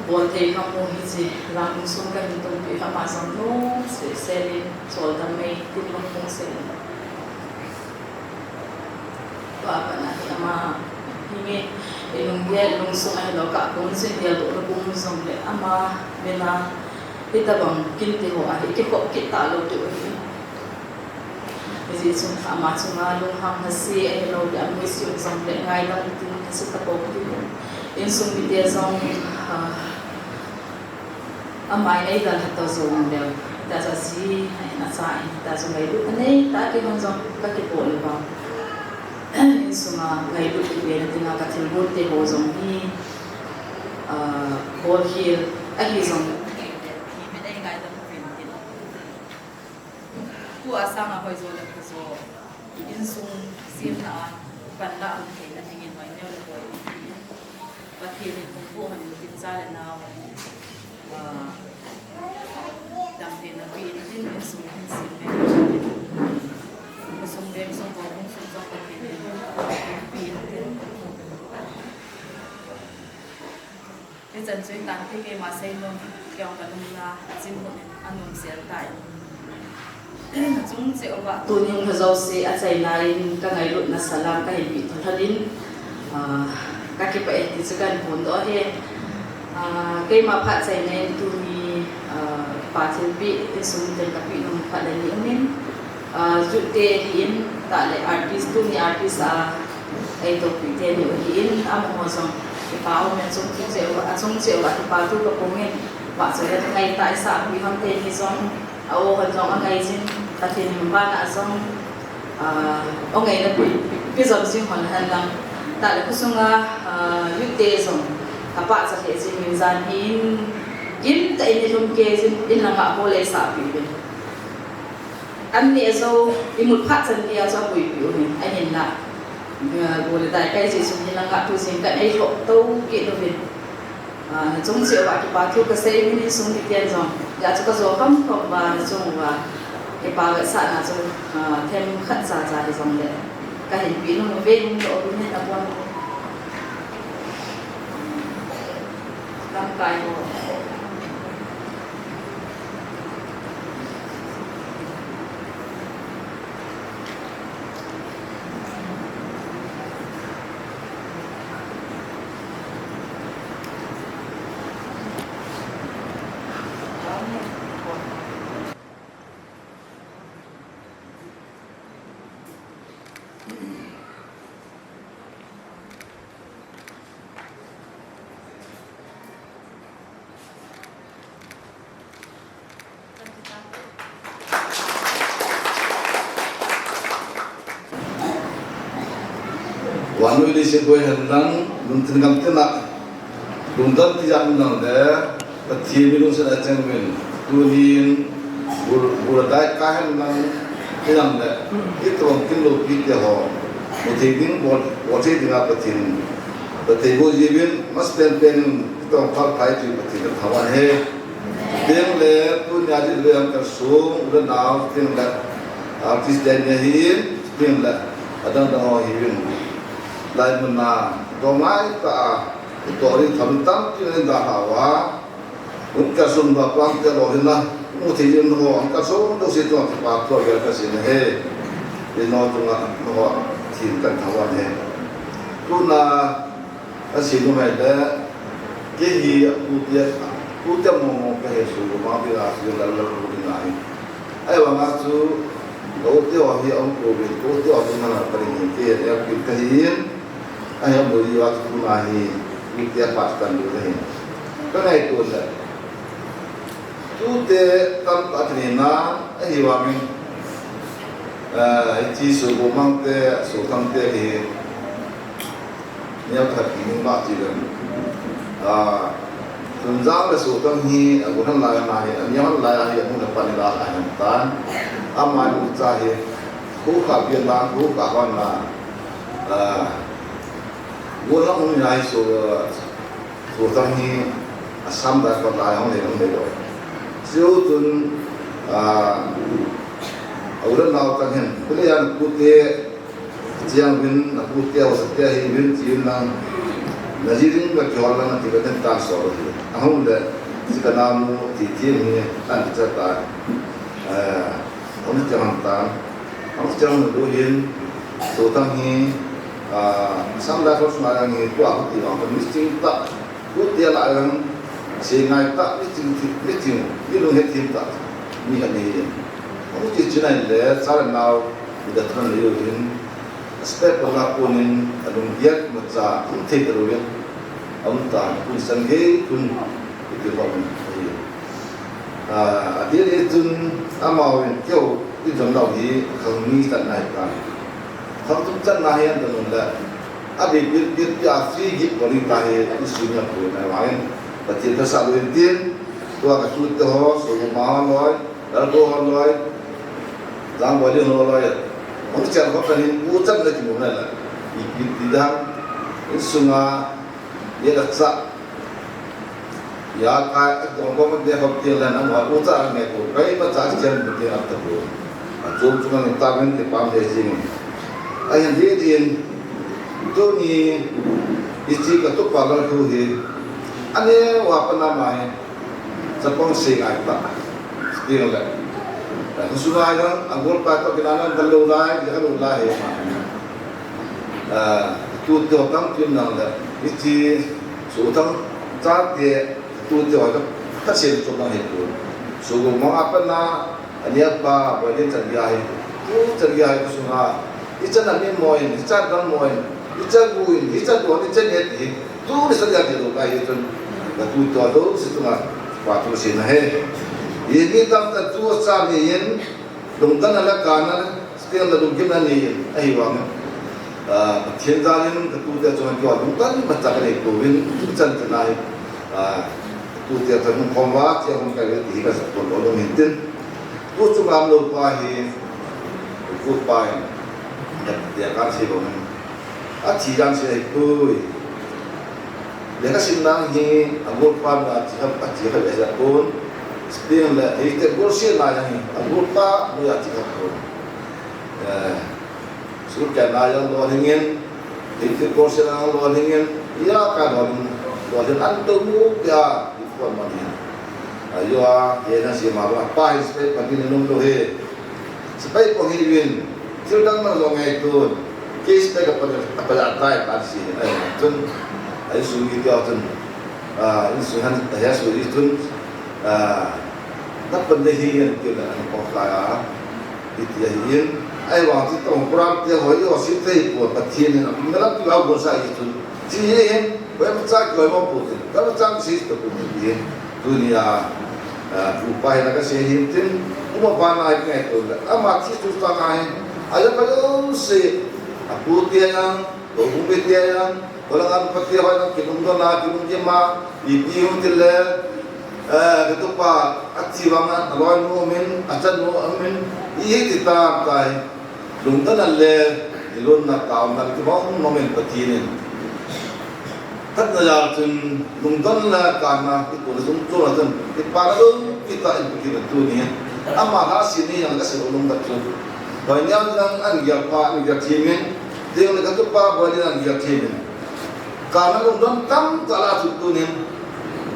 Bol thei kha mo hiche, lang insung kahin tonpeh kha ama jong lungset sel in, choldam mei, tin lungmong sel in. Tua pat a hi ama, hinge, i lunggel, lungsung ahilou, ka kong sin gel doh na kong jong le, ama, mina, hitabang, kin ti ho, ahi, kikhop kit talou diu ahi. Hijeh chun, ama chunga, lunghang hase, ahilou le, anuisat jong le, ngaidam tin, hase tapou tin. Insung mite jong, ah, Ama in eidalha to jong leu, hita chu aji, ahin acha in, hita chu ngailut anei tah, keihon jong kakibol uva. Insunga ngailut kibena dinga kathilgon te ho jong hi, ah, bolkhel ahi jong. Tua sanga hoijo le phajo, insung semna a panla um theina dingin hoi neo le hoi. Pathen in hung boh hon in tin, cha le nao, ah, damtheina pi in tin, insung hin sem le. Insung le, insung bou, insung jong Pathen in pi in tin. Hichan chu itan thei keima seinom, kei jong kalungna, chinmun in anom sel tai. Chung cheh uva tuni hung lha jouse achaina in ka ngailutna salam kahin pe tho lhon in, ah, ka kipah e ti chu kahin phondoh ahi. Ah, keima phat chaina in tuni, ah, kipa thilpeh insung miten ka peh nom phat le ni um in, ah, youth te ahin, tah le artist, tuni artist a ei tohpi te ni ahin, amaho jong kipa um in achung cheh uva, achung cheh uva kipa thu ka phong in, vahchoi le kangai tah isah pi hon teni jong, a-o hon jong angai jin, Pathen in vana jong, ah, o ngaina pi, pi jom jing hon hen lang. Tah le khosunga, ah, youth te jong ka pachat lheh jing in jan hi in, gimtah in i lhun kei jin, in langa bol eisah pi uvin. An neh jou, i mut phat chan geiya chu apuipi u hin, ahinla, ah, bol le dai kai jeh chun in langa tu jing kan ei lhoh to kit uvin. Ah, nachung cheh uva kipa thu kasei uvin, insung miten jong. Hijeh chun kajo kham kham uva nachung uva kipa vetsahna chu, ah, themkhat cha cha hijongle kahin pe nom uve, hung doh uvin hen apon. Lamkai ho. Vannoi leiset boi hen lang, lungthim gamtin a, lungdon tija um lang le, Pathen mi lungset a cheng uvin, tunin, bul, bul le dai kai hen lang, hinlang le, itobang kin loupi te ho, mu thei ding, bol, bol thei dinga Pathen, Pathen bol jiuvin, masapen pen in, itobang phalphai ti Pathen kathangvah e. Tin le, tunia jilve ham kalsong, u le nao, tin le, artist te ni ahin, tin le, adang dang ho ahiuvin. Lai mun a, dom ngai tah a, itoh ding tham tampi nei dalhah uva. Hung kalsong ba pang te lou hin a, mu thei ding ho, hung kalsong jouse chunga kipa thu avel kasei e. Ino chunga, nangho, thim kathangvah e. Tuna, Asei nom ahile, kei hi atute, atute mong mong kahi, Sogomang te a, Sogomang te a pu ding ahi. Ahivanga chu, ka u te ho hi aum pouvin, ka u te ho hi mana pa ding hi, kei hi api kahi in, ahi amu diuva chu tuna hi, tute a phat tan diu kahi. Ka ngaito le, tute tamtah kinei na, ahivangin, eh, hiche Sogomang te, Sothang te hi, Neo khat ki hung ba ti lem. Ah, Tonzang le Sothang hi, agu han lai na hi, aneo han lai hi, amu na pan la la han tan. Ama nu cha hi, khu kha bian lang, khu kha hon la. Ah, gu lang um ya hi so, Sothang hi, Assam da kon lai hong le hong le lo. Siu tun, ah, agu le nao tan hen, kule yan kute, Chiang vin, na pu te ho sa te hi vin, chi vin lang, na ji ring ka kihol lang, na ti ka ten tan so lo hi. Ahung le, chi ka na mu, ti ti mi, an cha ta. Eh, hung chiang hang tan. Hung chiang na du hin, Sothang hi, ah, Assam Rifles ma yang hi, tua hu ti wang, ka mi sting ta. Pu te lah jong, sei ngai tah, mi ching, mi ching, mi lunghet thim tah, mi khat ahi. Hung ti chin ahile, cha le nao, mi da thon le u hin, a step la konin, alung giat ma cha, um thei ta lou in, um ta, kun san gei, kun, i ti bang ahi. Ah, adeh le chun, amahon keiho, i jon nau hi, khang ni chan nai ta. Khang tum chan nai hi an don le. Abi pit pit pia free gift boli ta hi, i sui nia pu nai vangin. Pathen thasah lou in tin, tua ka tu te ho, Sogomang ho loi, Lalko ho loi, Jangboi Ling ho loi. Hung chal ho ka hin, u chan na ki mu na la. I pit pit dang, in sunga, ye la cha, Ya kai, a tong ko ma de hop ti la na ma u cha nge ko, kai ma cha chen bu ti na ta bu. A chum chum nge ta ben ti pam de jing. A yan di din, tuni, i chi ka tu pa la tu hi. Ane wa pa na ma hi. Chapang sei ngai ta. Ti le. Ka sunga jong, a golpa toh kinah nan kal lou lai, kal lou lai hi. Ah, tute ho tampi um nang le, hiche, su tam, chate, tute ho ka, ka sem chu nang hi tu. Su go mang a pat na, ani apa, Boidin chan gei hi. Tu chan gei hi ka sunga, hichan a mi mo in, hichan dang mo in, hichan gu in, hichan don, hichan het hi. Tuni sa dia ti lou lai hi chun. Ka tute ho jouse chunga, pa tu si na he. Hi mi tamtah tu sa mi in, lungdon a la kana, Pathen a lunggimna nei in, ahivangin, ah, Pathen jalin ka tute chunga keiho lungdon masa ka nei pouvin, tuchan chana hi, ah, tute chun hung khom uva, chia hung kai uve ti hi ka sa pon lou lou hin tin. Tu chunga um lou pa hi, tu pa in, ya, ya ka sei bang in. Athi jeng sei poi. Lekha sim nang hi, a golpa na athi kha, athi kha le sa pon. Spain le, hi te gol se na jeng hi, a golpa na athi kha pon. Eh, Sulkeh na jong lolhing in, Inti Course na jong lolhing in, ya ka lolhing, lolhing an to mu pia, i pon man hin. Ajo a, ye na si ma ba, pa hi spec pa din nung to he. Spec pa hi win, thil dang man jong ngai to, ke spec pa, pa ja tai pa si, ai, tun, ai su mi tia tun, ah, in su han, ya su i tun, ah, na pan de hi yan tia na, an ko ka ya. Hiti ahin, ahivang chu tong program te ho, ho sim thei pon, Pathen in, na lam ti a gon sa hi chun. Chi hi hin, hoi ma cha ki hoi ma pu tin. Ka ma cha si to pu ni hin. Tunia, ah, tu pa hin ka sei hin tin. Uma pa na ai ngai to. Ama thi tu ta na hin. Aja ka lo se. A pu te yang, to hu be te yang. Kolang an pati hoi na kilungdon a, kilunggim a, ipi um tile, eh, ka tupa, athi vang a, aloi nu um in, achanu um in, ihi ti tam tai. Lungdon a le, ilunna taona, kibang nom in Pathen in. Khatna jal chun, lungdon le kana, ituna sung chuna chun, kipana lou, kita in Pathen in tuni hin. Ama lhasi ni jong ka sei lou lungdon chun. Hoi niam jong an gel pha, an gel thim in, ding le ka tupa, Boidin an gel thim in. Kana lungdon tamtah la chu tunin,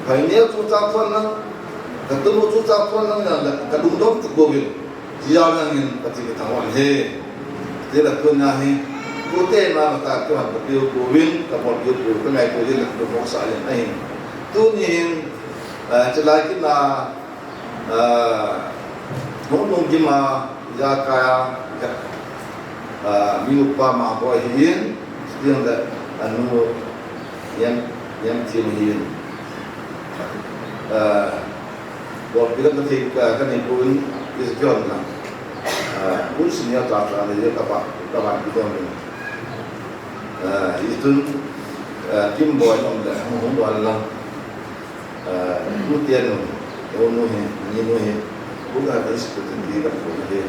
phaineo chu chang thon lang, ka tunu chu chang thon lang, ka lungdon tu go vin. Jia lang in Pathen ka thangvah e. Tila tuna hi, tute na mata tu han ka piu go vin, ka bol piu go, ka ngai go vin, ka bol sa len ahin. Tuni hin, eh, chilai kina, Ah, nung nung gima, ja kaya, ja, ah, mi upa ma boi hin, stiang da, anu, yam, yam tim hin. Ah, bol pila ka thik, ah, ka ni pun, is kion na. Ah, pun sinya ta ta ni ka ba, ka ba ki don ni. Ah, itun, ah, kim boi nom da, hung hung don la. Eh, nu te nu, nu nu hi, ni nu hi, bu ka ta is tu ti ka pu hi.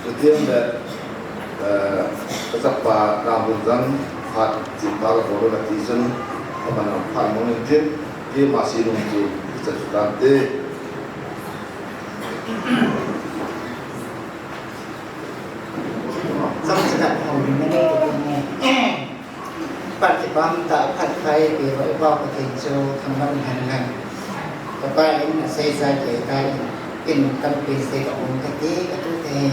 Tu ti le, eh, ka chapa na bu jang, phat ti pa ka bol ka ti sun, ka man phat mo ni ti, ki ma si nu tu, ti sa tu ta te. Sam sa ka hau ni na ni tu ni. Phat kipah tah, phat khat ipi ho, i Pa Pathen chu thangvah in hen lang. Ka pa in asei sa kei ta in, in tampi sei ka um kati, ka tute hi,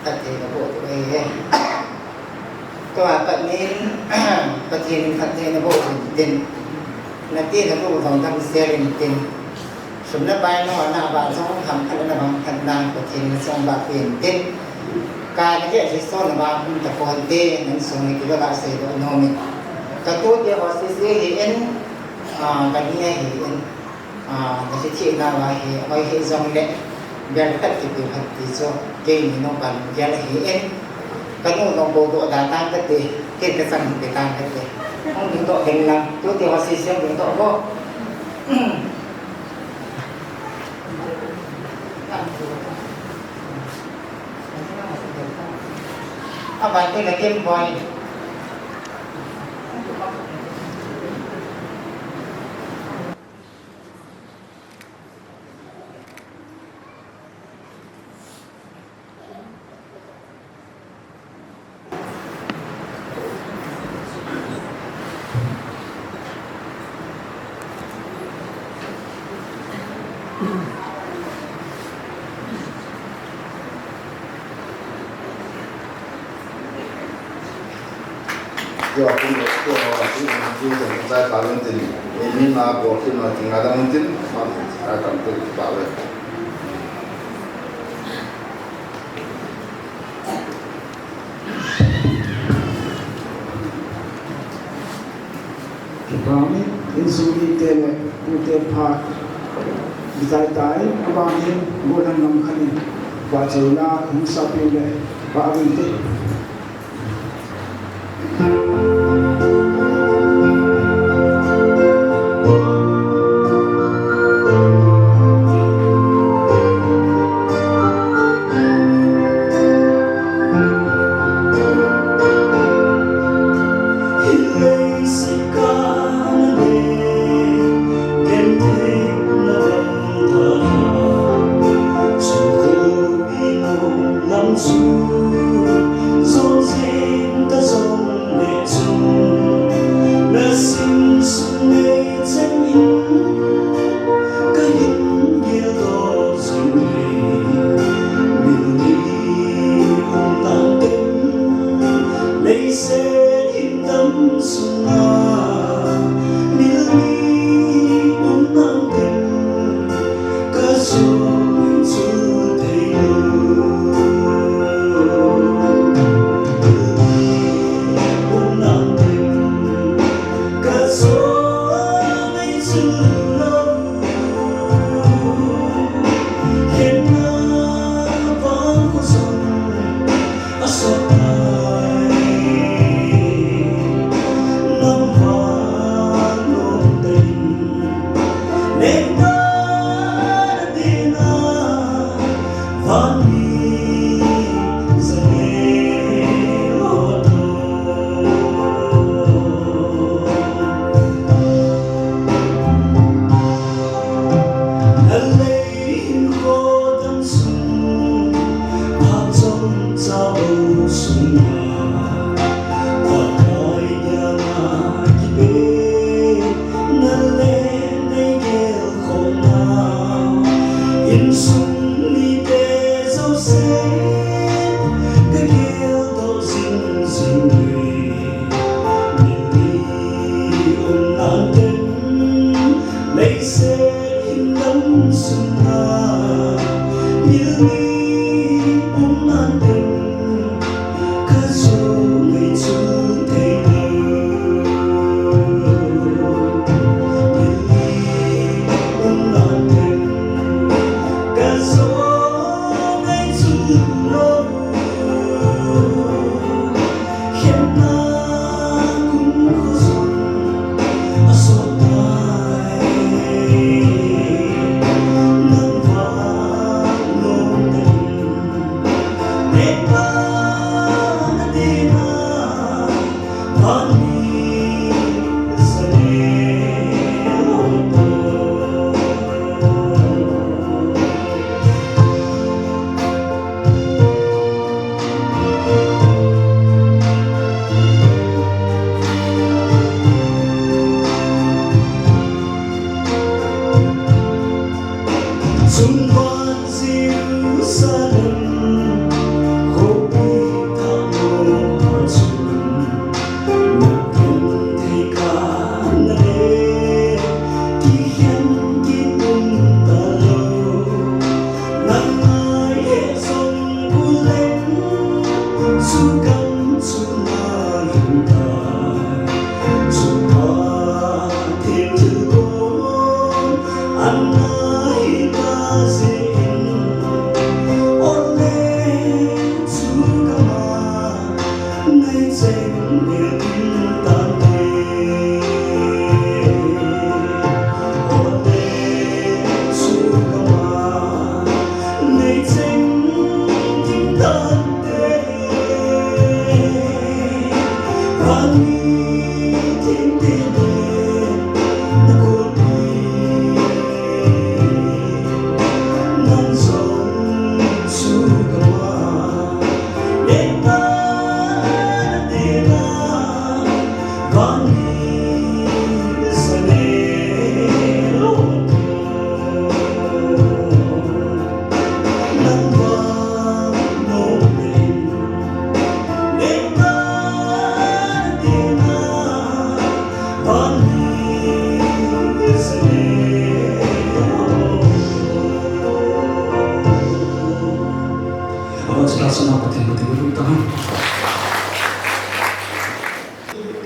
phatthei ka boh u ahi. Tua pat in, Pathen in phatthei na boh in tin, na ti na bu jong damsel in tin. Sum le pai na, na ba jong ham khat na bang khat na, Pathen na jong ba pen tin. Ka na ke si so na ba hum ta kon te, nan sung ni ki ba sei do no mi. Ka tu te ho si si hi in, ah, ka ni hi in, ah, na si thi na ba hi, oi hi jong le, bel khat ki pi khat ti so, ke ni no kan gel hi in. Ka nu no bo do da tang ka te, ke ka sang te tang ka te. Hong ding do ding na, tu te ho si si hong ding do bo. Abang tu lagi boy. Tua kum lo, tua lo, tua lo, tua lo, tua lo, tua lo, tua lo, tua lo, tua lo, tua lo, tua lo. Kipah e, insung mite le tute phat kichai tai, abang hin gollhang nam khat in vahchoina hung sapi le vah uvin te.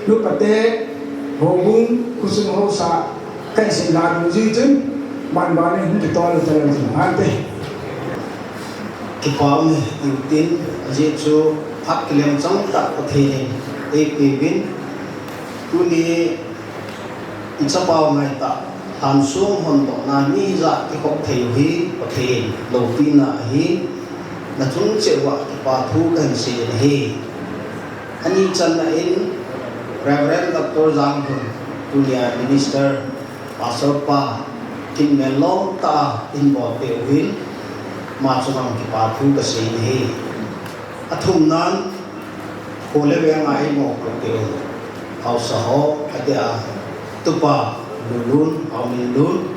Nupate, houbung, khosung haosa, kahin seina dungjuiyin, banban in hung kitol talou jing hante. Kipah e, tin tin, ajeh chu phat kilem chang tah Pathen in eipeuvin, tuni ichapau ngaitah, lhansong hondohna mi ijat kikhop thei u hi Pathen loupina ahi, nachung cheh uva kipa thu kahin seiyin ahi. Ani channa in Reverend Doctor Janglhun, tunia Minister, Pastor pa, kin melom tah a eihin bolpeh uvin, ama chunga kipa thu kaseiyin ahi. Athumnan, kho le veng a eimo kho keu haosa ho, adia, Tupa Lulun, Haominlun,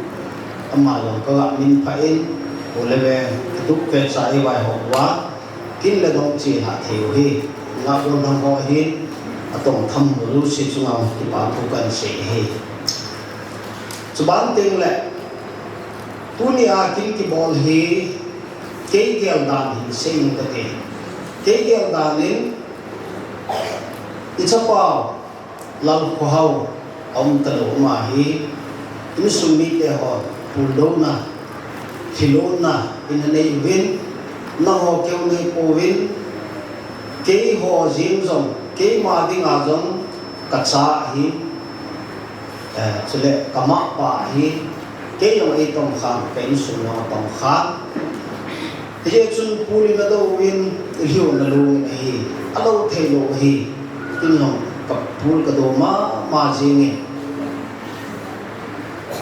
ama jong kaga minphah in, kho le veng, kitup kecha eivaihop uva, kin le dong chelhah thei u hi, ngahgon lang ho ahin, atong tham ho jouse chunga kipa thu kahin sei ahi. Chuban tengle, tunia kin kibol hi, kei geldan hin seiyin kate. Kei geldan in, ichapau, Lalkhohao, aum talou ama hi, insung mite hon, puldouna, thildouna, in anei uvin, nangho keu neipouvin, keiho jeng jong, keima dinga jong, kacha ahi, eh, chule kamapa ahi, kei jong eitongkhan, ka insung jong atongkhan. Hijeh chun pul in adou uvin, ilhiu nalungin ahi, alou theilou ahi, tin jong kapul kadou mama jengin.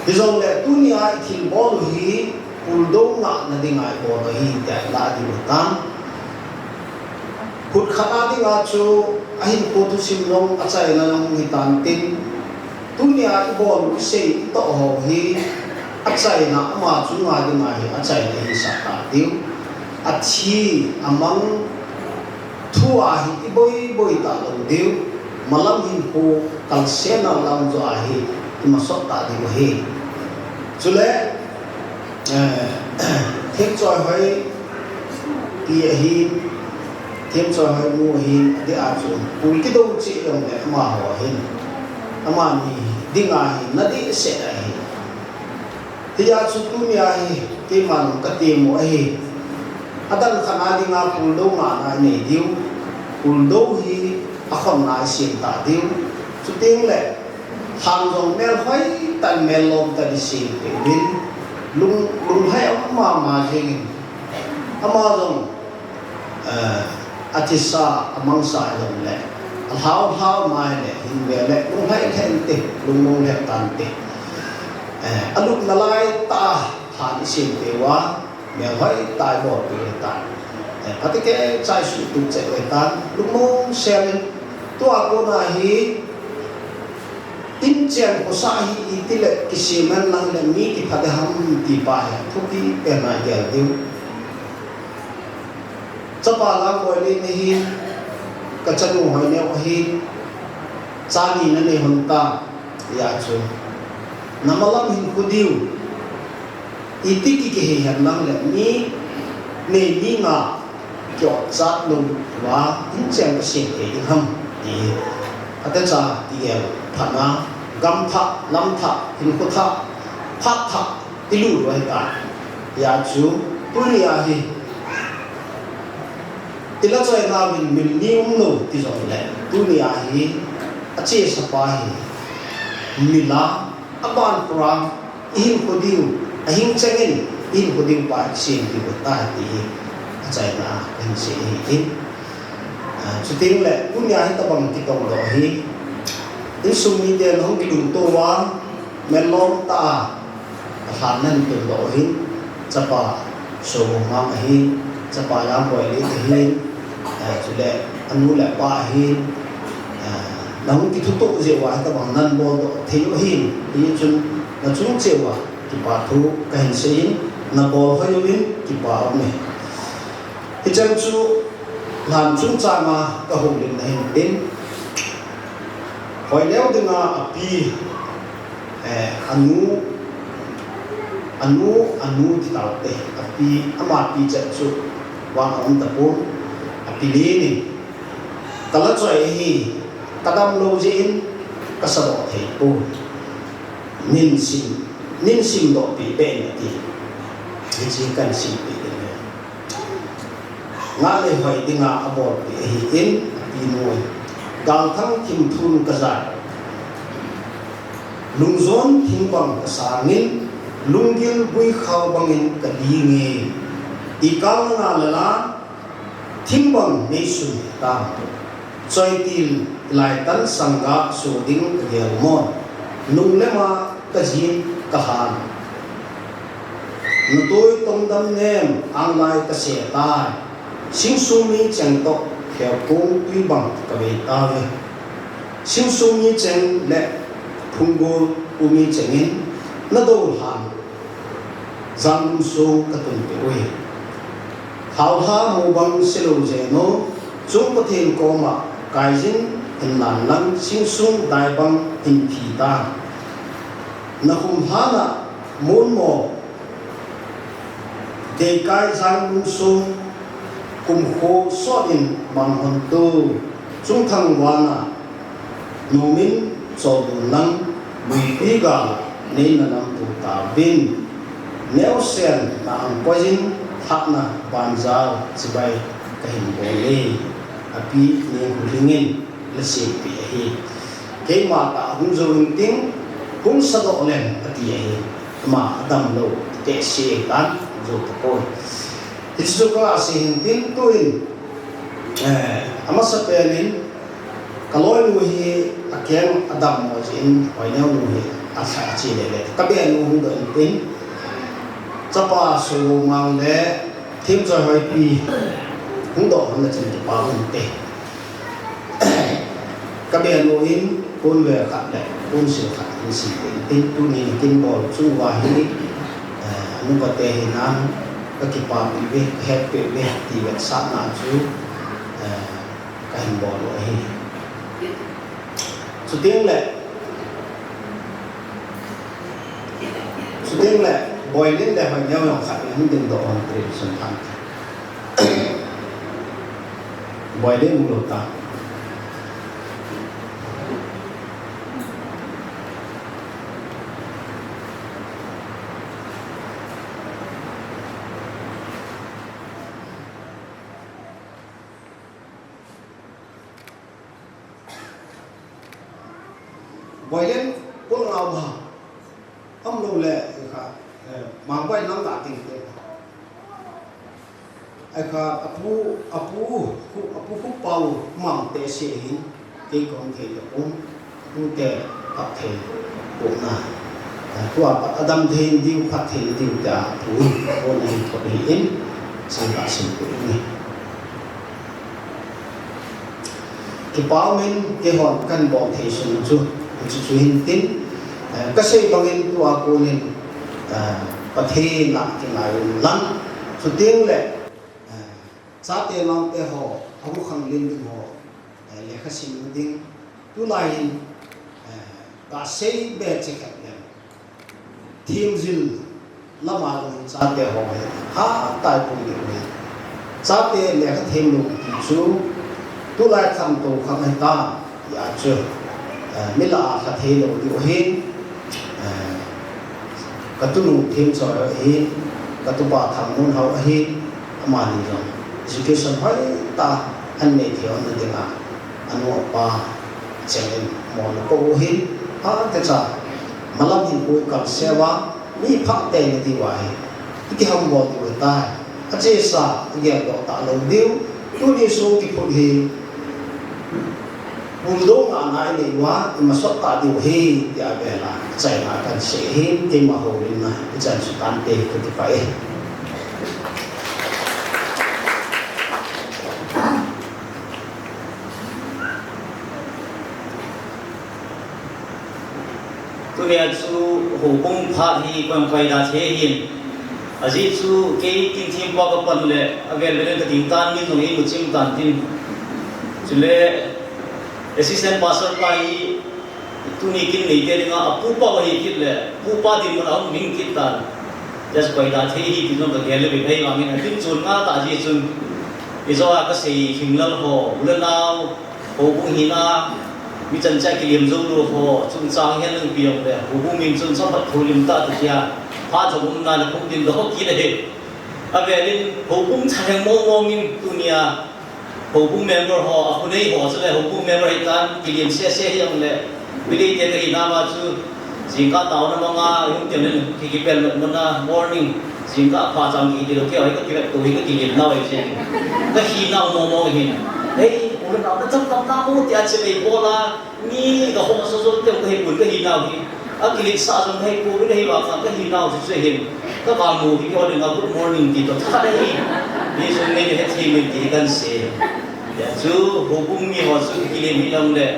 Hijongle tunia ithilbol u hi, puldouna dinga ibol u ahi, tia ilah diu ahitan. Khat khat a dinga chu ahinkho thusim jong achaina jong hitan tin, tunia ibol u isei itoh ho hi achaina ama chunga dinga hi achaina hisah tah diu. Athi amang thua hi iboi boi talou diu. Malam hinkho kalsena lam joh a hi imasot tah diu ahi. Chule, eh, themchoi hoi pi ahin, themchoi hoi nu ahin, adeh a chu pul kidou cheh jongle amaho ahin, amani dinga hi nadehset ahi. Hijeh a chu tunia hi keiman katemu ahi. Adang khat a dinga puldou ngahna inei diu. Puldou hi akhonna isem tah diu. Chutengle, lhan jong melhoi tah in mellom tah in isem peh uvin. Lung, lunglhai um mama jengin. Ama jong, eh, athisa, amangsa jongle, alhao lhao mai le, hinve le, lunglhai lheh inte, lungmong lheh tante. Eh, alupna laitah a lhan isem peh uva, melhoi tah a ibol peh u ahitan. Eh, phatecha isuhtup cheh u ahitan, lungmong sel in, tua kona hi, inchen khosah hi itile kisem henlang le mi kipha ding ham ti pa hi, thupi pen a igel diu. Chapa Lamboilin ahin, kachanu Hoineo ahin, cha ni nanei lhon ta, hijeh chun. Namalam hinkho diu, iti kikihei henlang le mi, nei mi nga, kiotchat louva, inchen kasem thei ding ham, ti. Phatecha, ti gel, phatna, gam thah, lam thah, hinkho thah, phat thah, ilut u ahitai. Hijeh chun, tunia hi, ila choinauvin mil ni umlou ti jongle, tunia hi, achesa pa hi, mila, aban program, ihinkho diu, ahing chengin, ihinkho diu pa isem diu ahitai ti hi, achaina a kahin sei ahi. Ah, chutengle, tunia hitobang kitongdoh hi, insung miten hung kilungto uva, mellom tah a, alhan nahin tundoh u ahin, chapa Sogomang ahin, chapa Lamboilin ahin, eh, chule anu le apa ahin, eh, nahung kithutoh jeh uva hitobang nahin boldoh thei u ahin, hijeh chun nachung cheh uva kipa thu kahin seiyin, nabol hoi uvin kipa aume. Hichan chu lhan chungchanga kahoulimna hintin, Hoineo dinga api, eh, anu, anu, anu ti taute, api, ama pi chet chu vang aum tapon, api Len in, kala choi ahi, Kadam lou jeh in kasadoh thei poi. Nin sim, nin simdoh peh beh in ati. Hiche kahin simpeh ding ahi. Ngah le hoi dinga abolpeh ahin, apinu in. Galthang thimthun kajai. Lungjon thingbang kasangin, lunggil guikhao bangin kalinge. Ikal nana lala, thingbang neisun ta. Choitil ilaitan sanga so ding kagel mon. Nung le ma kajin kahan. Natui tongdam nem anglai kase tai. Singsung mi cheng toh, kheukong tui bang kavei tauve. Singsung mi cheng le phunggol u mi chengin nadou lhan. Janglum sung katun peh uve. Haolha mu bang silou jeng u, chung Pathen koma kaijin hinlan lang singsung dai bang hinphi ta. Nakhum lhana mun mo Deikai janglum sung, kumkho sot in manghon tu, chungthang vana, nomin cholun lang, muipi gal, neina nam tu tauvin, neosen na angkoijin, thahna banjal, chibai kahin bol e, api ning hulhingin, lasempi ahi. Keima tah hung jou intin, hung sadoh leng ati ahi. Ama adam lou, tehse tan, jou tapoi. Hiche chu kala se hintin tuin, eh, amasapen in, kaloinu hi akeng adam mo jin, hoineu nu hi alha achi lele. Kabenu hung doh intin, chapa Sumang le Themchoi Hoipi hung doh hon le chin kipa hung te. Kabenu in, kun ve khat le, kun sil khat, kun sil in, tin tuni kin bol chu va hi, eh, anu kate hinan, kakipapi ve, kahetpi ve, ti vetsahna chu, eh, kahin bol u ahi. Chuteng le, chuteng le, Boilin le Hoineo jong khat, hung dingdoh hon, Christian phan. Boilin mu lou ta. Boilin, pun ngau ma. Am lou le, kha, eh, Mangboi nam ta ting te. Ai kha, apu, apu, khu, apu khu pau mang te se hin, kei kong thei le um, apu te kap thei, um na. Ai, tua pat adam thei diu, khat thei diu ta, apu, apu na hin thot hi in, sang ka sim tu ni. Kipa umin, keihon kan bol thei sun chu, chu chu hin tin, eh, kasei bangin tua konin, eh, Pathen a kingai um lang, chuteng le, eh, chate naote ho, amu khang lim ding ho, eh, lekha sim ding, tulai hin, eh, kasei be che khat le, Themjil lama jong chate ho hi, ha tai pum ding hi. Chate lekha them lou ti chu, tulai khamtou khang ahi ta, tia chu, eh, mi lah a lha thei lou diu ahi, eh, ka tunu Themchoi ahi, ka tupa Thangmunhao ahi, amani jong education hoitah a nei thei na dinga, anu apa chengin mo na ko u hin, a te cha, malam hin koi kal se uva, mi pha te na diu ahi. I kiham bol diu tai. Achesa, i geldoh talou diu. Tuni sung kiphut hi, buldo nga nai nei uva, i masot ta diu hi, tia vela, chaina kan sei hi, keima houlimna, i chan chu tante, ka kipah e. Tunia chu houbung phat hi koimacha koida thei hin. Ajeh chu kei kin thempa kapan le avel vel in kading tan, min jong eimu chim tan tin. Chule assistant pastor pa hi tuni kin neite dinga apupa ahi kit le pupa dinmun a hung ding kit tan. Just koida thei hi tin jong kagel le bit ahi vangin atin chun nga ta ajeh chun. Ijo a kasei Lhinglal ho, u le nao, houbung hina, Mi chan cha kilim jou lou ho, chungchang hian lang pi jongle, houbung min chun chomkhat houlim ta ti tia, pha chom umna le hung din doh kit ahi. Avelin houbung thalheng mong mong in tunia, houbung member ho, a khonei ho chule houbung member hitan, kilim se se hi jongle, Bilei te ka hina ma chu, jingkah taona manga, hung tiam len, ki, kipel mat muna, morning, jingkah pha chang ki, ki lo keu, ka kivet to hi, ka kilim nau hi jeng. Ka hina mong mong hin. Hei, u le nau, na cham tam na mu, tia che mei bola, mi ka hong so so te ka hi pun ka hina hi. A kilim sa jong ka hi pu, ka hi ba ka, ka hina chu che hin. Ka ka mu hi, ka le nga, good morning, ti to, tha le hi. Ni so ni he thei min ti kan se. Ya chu, houbung mi ho chu kilim hi jongle.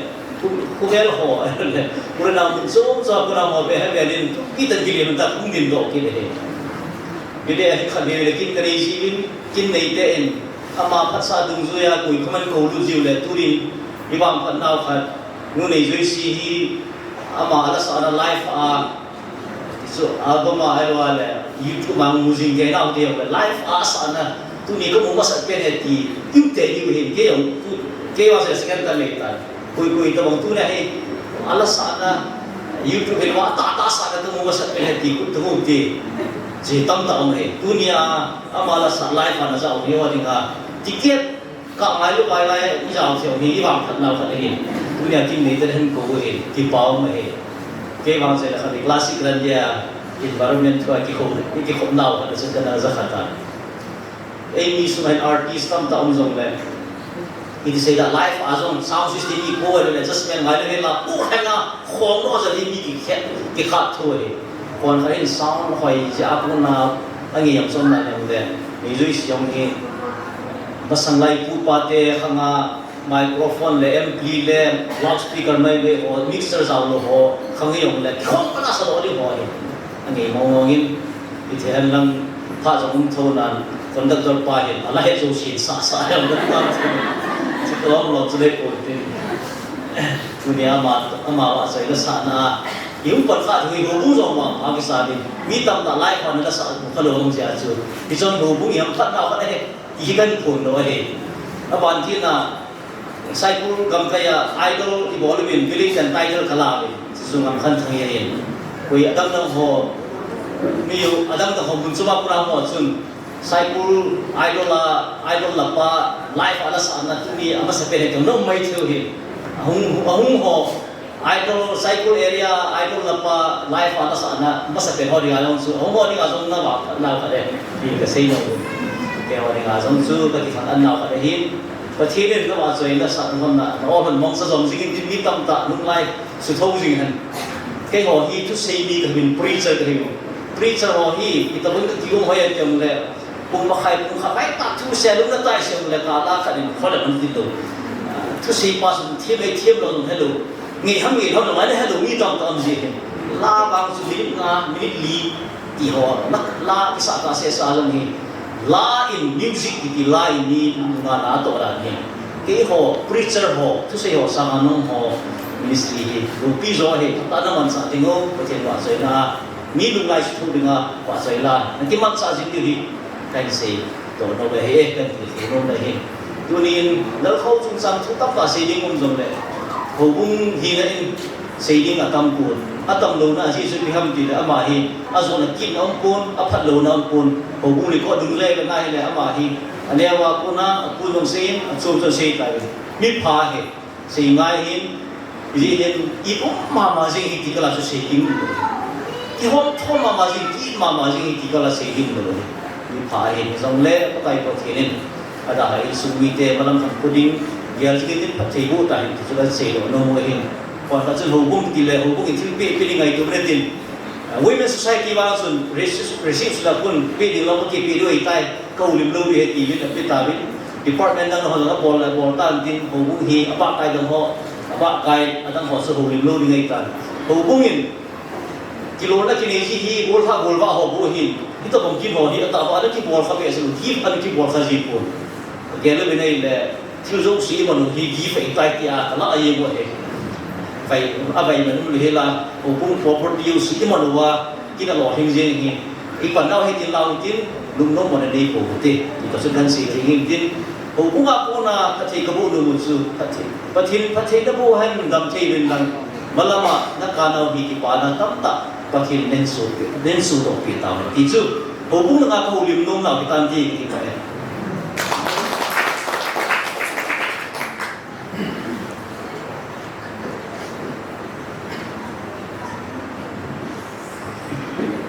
Khu, khu vel ho, le, khu le nau mun chom chom khu nau ho ve, he velin, ki tan kilim ta khum din doh kit le he. Bilei hi khat ve le kin ka nei jiuvin, kin nei te in, ama phatsa dungjuia, koi khaman ko lu jiu le, tunin, i vang phat nau khat, nu nei jui si hi, ama la sa na live a, Chu album a, ahilou le, YouTube a mu jing kei nau te le, live a sa na, tuni ka mu masat pen he ti, tu te ni hin kei jong, tu, kei jong se second time nei ta. Koi, koi ta bang tuna hi, a la sa na, YouTube hin wa ta, ta sa na tu mu masat pen he ti, ku tu mu ti. Ji tam ta ong he. Tunia, ama la sa live a na sa ong he wa ding a. Ticket, Ka ngai lu bai lai, i jao thei hi, i vang phat nau khat ahi. Tunia kin nei te hin ko hi, ki pau ma hi. Kei vang se la khat classic ran dia, environment thua ki khom, ki khom nau khat se kana za khat ta. Ei mi sung hin artist tam ta um jong le. It is a live a jong sound system i ko le adjustment ngai le la, ko khen na, khom no za ni mi ki khet, ki khat thu hi. Kon kha in sound hoi chi a pu na a nge yam som na yam le. Ni jui si yam hi. Masang lai pu pa te khanga microphone le ampli le loudspeaker mai ve ho mixer zau lo ho khang yong le khong pa na sa lo di ho hi. A nge mong mong in i the han lang pha jong um tho nan conductor pa hin a la he jo sin sa sa yam le pa. Chi to lo chu le ko tin. Tunia ama, ama vahchoi la sahna a, i um pan kha thu hi houbung jong vang pha kisa ding. Mi tamtah live a na la sah kha lo hung jia chu. Hichun houbung i ham phatna khat ahi, ti hi kan phon lo ahi. Aban tina, Saikul gamkai a idol i bol uvin, Bilei ten title ka la uvin. Chu chu Ngamkhanthang ahi. Koi adang dang ho, mi u, adang dang ho mun chuma kona ho chun, Saikul idol a, idol lapa, live a la sahna tuni a masa pen he ka nom mai theu hi. Ahung, ahung ho, idol, Saikul area, idol lapa, live a la sahna, masa pen ho dinga jong chu, ahung ho dinga jong na va, na va de, hi ka sei nom. Kei ho dinga jong chu, ka kiphat an nau khat ahi. Pathen in na vahchoi na sahna hon na, na ol hon mong sa jom jing in tin mi tamtah nung lai, su tho jing hen. Kei ho hi thusei mi ka hin preacher ka hin. Preacher ho hi, i tabun ka ti um hoi a ti um le, Pung makhai, pung khat, vai ta thusei lung na tai se le ka la khat in kho le man ti lo. Thusei pa sun thiam ei thiam lo nung hello. Nge ham nge lo nung ai hello mi tam tam ji he. La bang chu minute nga, minute li ti ho. Na la kisa ta se sa jong hi. La in music ti ti la in ni nga na to la ni. Kei ho preacher ho, thusei ho sanga nung ho ministry hi. Lupi jo he, ta na man sa ti ngo, Pathen vahchoi na. Mi lunglai suthu dinga vahchoi la, na kimat sa jing diu hi, kan sei to nom le he, kan ti to nom le he. Tunin, Lalkhou chungchang thu tamtah sei ding um jong le, houbung hina in sei ding a tam pon, a tam louna Jesu ipi ham ti le ama hi, a jona kitna um pon, a phat louna um pon, houbung record dung le le na hi le ama hi, a neo a kona, a pu jong sei in, a chom jong sei tai. Mi pha he. Sei ngai hin, iji hin, i um mama jing hi ti kala chu sei ding lo. Kihom thom mama jing, ki mama jing hi ti kala sei ding lo. Mi pha hin jong le, Pakai Pathen in. Ada ha insung mite, malam khan puding, gial jing tin phat thei bu ta hin, ti chu la sei lo, nom le hin. Kon ka chun houbung ti le, houbung in thil pe, pe ding ngai tu le tin. Ah, Women Society vang chun, resi-, research la kun, pe ding lo, ki pe ding tai. Ka houlim lou hi ti vin, a pe ta vin. Department dang ho la bol la bol tan tin, houbung hi, a ba kai dang ho, a ba kai, a dang ho sa houlim lou ding ai tan. Houbung in, kilona kinei ji hi, bol kha bol va ho bu hin. Hi ta bang ki ho hi, a ta ba na ki bol kha be sa, ki an ki bol kha ji pon. Gel le nei le, thil jo si manu hi, gi fai tai ti a, ka la ai bo he. Fai, a vai manu hi la, houbung property jo si manu wa, Kina lo hing jeng hi, i pan nau hi tin lau tin, lungnom mona nei po te, i ka sun kan si thei hing tin, Houbung a kona phatthei kaboh nom u chu phatthei, Pathen phatthei naboh hen, damthei uvin lang, malama nakanau hi kipana tamtah Pathen in neisoh, neisohdoh peh tahen ti chu houbung langa kahoulim nomnau kitan ti kipah e.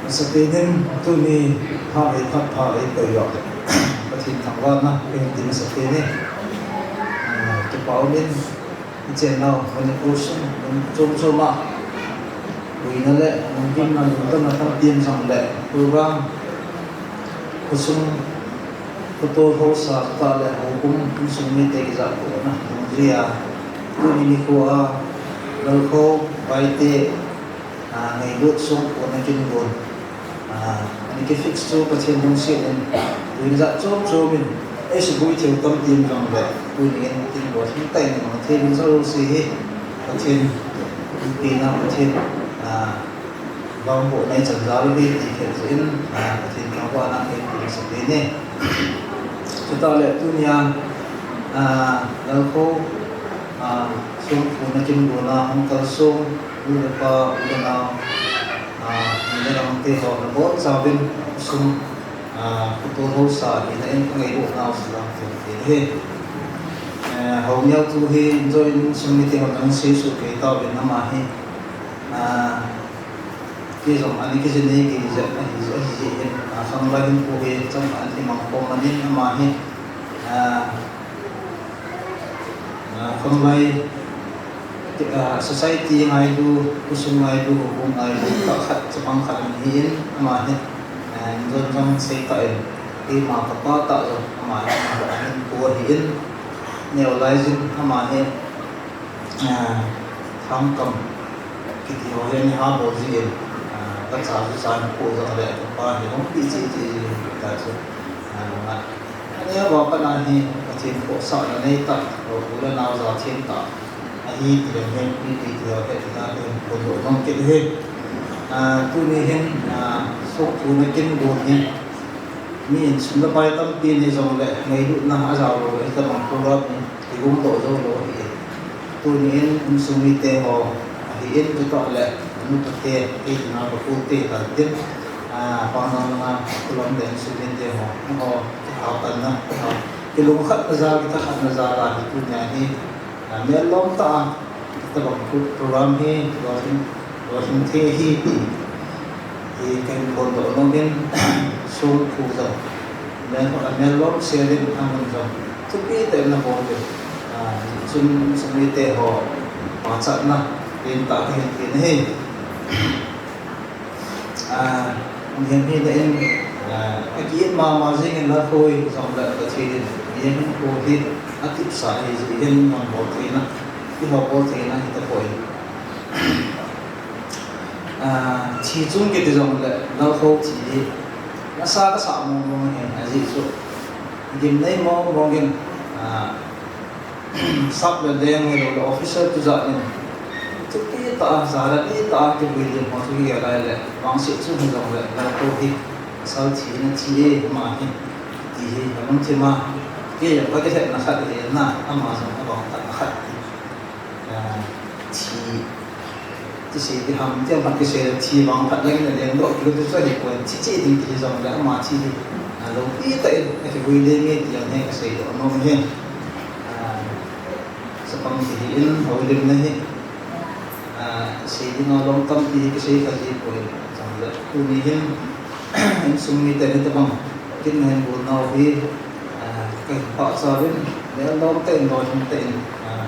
Masapen in tuni phat lei phat pha lei paiyo, Pathen thangvahna kahin ti masapen e. Ah, kipah umin, ichennau Manipur sung mun chom chom a boina le lunggimna, lungdonna tampi um jongle, program, khosung, khotol haosa tah le houbung insung mite kijahpohna dungjui a, tuni nikho a Lalkhou, Paite, ah, ngailut songphona kin gon, ah, ana kifix chu Pathen lungset in, tuin jat chom chom in eisuboi theiu tampi um jongle, tuni in kin gon hing tah in imang thei ding jouse hi Pathen pina, Pathen, ah, vangbohna ichan jal uve ti khet jeh in, ah, Pathen thangvahna kahin ti masapen e. Chutah le tunia, ah, Lalkhou, ah, songphona kin gona hung kalsong u le pa, u le nao, ah, nu le dang te ho nabonchauvin khosung, ah, khotol haosa hina in kangailutnau chu lang thei ahi. Eh, Houneo thu hi join insung mite hon nang seisoh kei tauvin, ama hi, ah, kei jong ana kijih nei kei jeh ahi, ahi jeh hin, ah, khanglai hinkho hi chang ana kimang khom man in ama hi, ah, ah, khanglai, ah, society ngailu, khosung ngailu, houbung ngailu, tah khat, chapang khat ana hi in ama hi, ah, injon jong sei tah in, keima kapa tah jong ama hi, ah, hinkho ahi in, neo lai jin ama hi, ah, Thangkam kiti ho hi ana ha bol jin, ah, kacha chu cha hinkho jong le kapa hi hung pi che che jin ta chu, ah, Aneo a pat a hi Pathen khohsahna nei tah, u le nao ja theng tah ahi ti jong hi, ipi ti ho hi, ti na hin phondoh nom kit ahi. Ah, tuni hin, ah, songphona kin gon hi, mi in sum le pai tampi nei jongle, ngailutna ajao lou le, hitabang program hi kigongdoh jou lou ahi. Tuni in insung mite ho ahin, chutah le anu pate, kei tina kapu te tan tin, ah, pang lang langa, kulam le insung mite ho, ho, kihao tanna, kihao, kilungkhatna jal, kithakhatna jal a hi tunia hi, ah, mellom tah a, hitabang program hi, lolhing, lolhing thei ahi ti hi kahin phondoh nom in, songphu jong, mel, mellom sel in amun jong thupi tah in nabol uvin, ah, chun insung mite ho pachatna pen tah kahin pe ahi. Ah, mihem hina in, ah, aki-it mama jing in Lalkhou hi jongle Pathen in mihem hinkho hi atipsa ahi jeh hin, ihin bol theina, eiho bol theina hitapoi. Ah, thi chung kiti jongle Lalkhou thi hi nasa kasah mong mong ahi, ajeh chu gimnei mong mong in, ah, sap le leng hilou le officer tujat in thupi tah a, jara tah a kivui lim ho chu hi alai le, vangset chung hi jongle Lalkhou hi pasal thi in athi e, ama hi, ti hi alungthim a kei jong kakilhepna khat ahi na, ama jong abang khat, khat, ah, thi, ti sei ding ham, ti ham khat kisei le thi vang khat leng le lengdoh kit u chu ahipoi, thi cheh ding ti hi jongle ama thi hi, ah, loupi tah in akivui lem e ti jong hi kaseidoh nom ahi. Ah, chapang ti hi in houlimna hi, ah, sei dinga lom tampi hi kisei kha jipoi, chule tuni hin insung miten hitabang kin nahin bol nau hi, ah, kahin pachat uvin, mellom tah in, lolhing tah in, ah,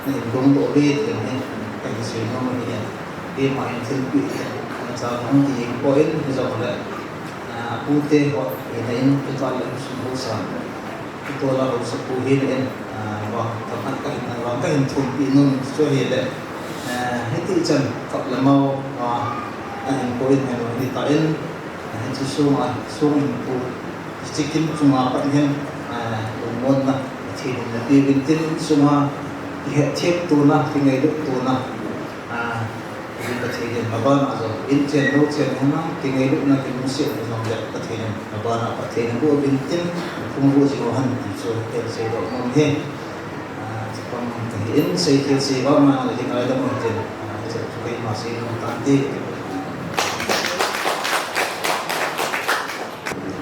nahin gongdoh uve ti jong hi kahin sei nom ahi. Keima in thilpeh, ah, cha hung ti jeng poi, hijongle, ah, pute ho hina in, chutah le insung haosa, khotol a haosapu hina in, ah, vang, vang kahin, vang kahin thumpi nom chu ahile, ah, hiti chan kap le mao, ah, ahin poi in, ahin poi in, ah, hiche sunga, sung hinkho, hiche kin chunga pat hin, ah, lungmonna, Pathen in napeh uvin tin, sunga kihetthem tona, kingailut tona, ah, Pathen in maban a jong, in chen lou chen hina, kingailutna, kilungsetna jong Pathen in, abana Pathen in boh uvin tin, phung boh jing uhen ti chu, tel seidoh nom hi. Ah, chapang kahi in, sei tel sei ba ma le ding ai da mo tin, ah, chu keima sei nom tan ti.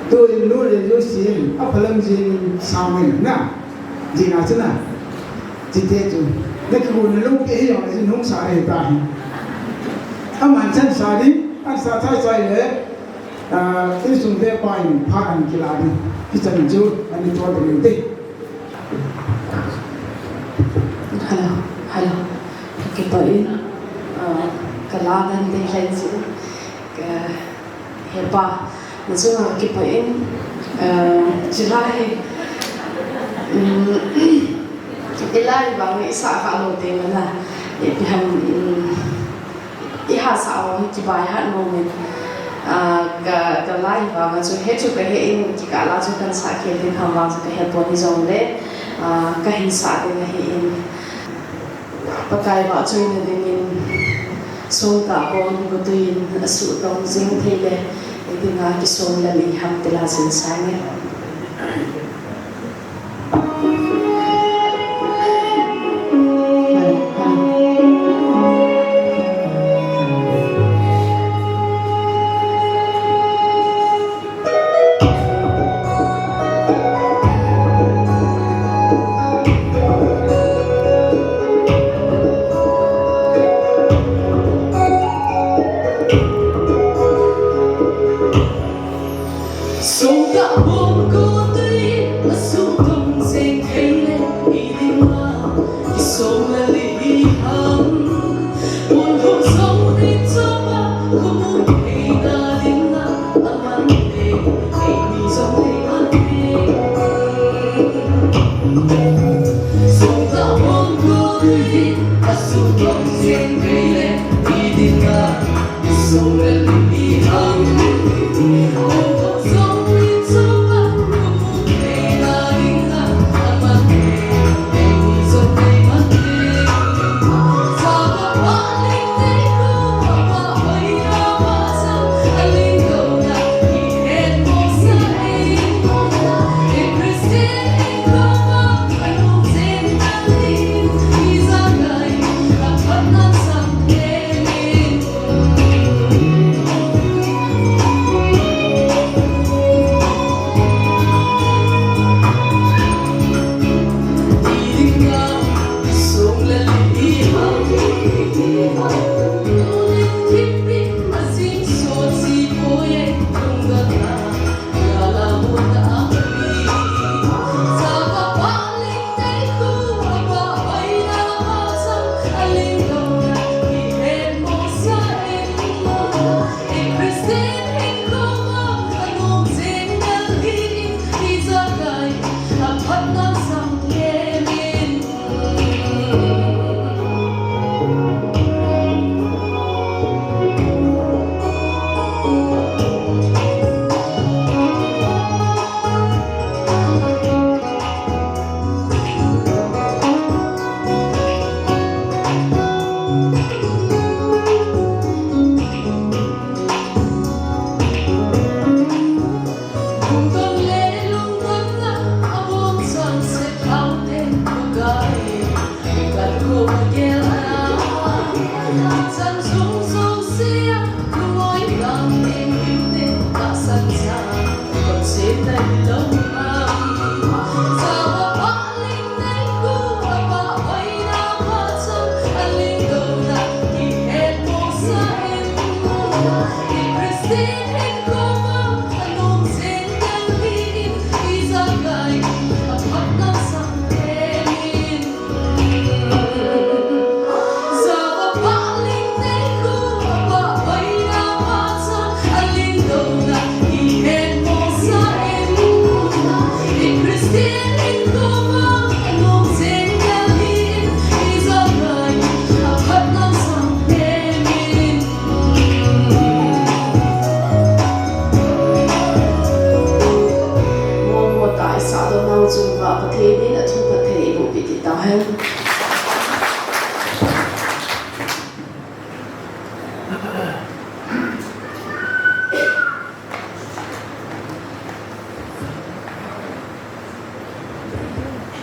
Tuin lu le lu sin, aphalam jin sang in na. Jina chuna. Jite chu. Na kiguna lung ke hi jong, jin hung sa re ta hi. Aman chan sa di, an sa chai chai le. Ah, insung vepa in phat an kila di. Hichan chu, ani chol di te. Hello, hello. Kipah in, ah, kala dan ding lai chu. Ka, hepa, nachunga kipah in, ah, chulai, um, ilai vang isah kha lou te mana, ipi ham, um, ihahsa vang kibai hat mo men. Ah, ka, kalai vang chu, he chu kahe in, kikah la chu kahin sah khel ding ham vang chu kahe pon hijongle, ah, kahin sah ding ahi in. Pakai vahchoina dingin, songtah bom gotwi in asuhtong jing thei le, idinga kisong lal iham ti la jin sange.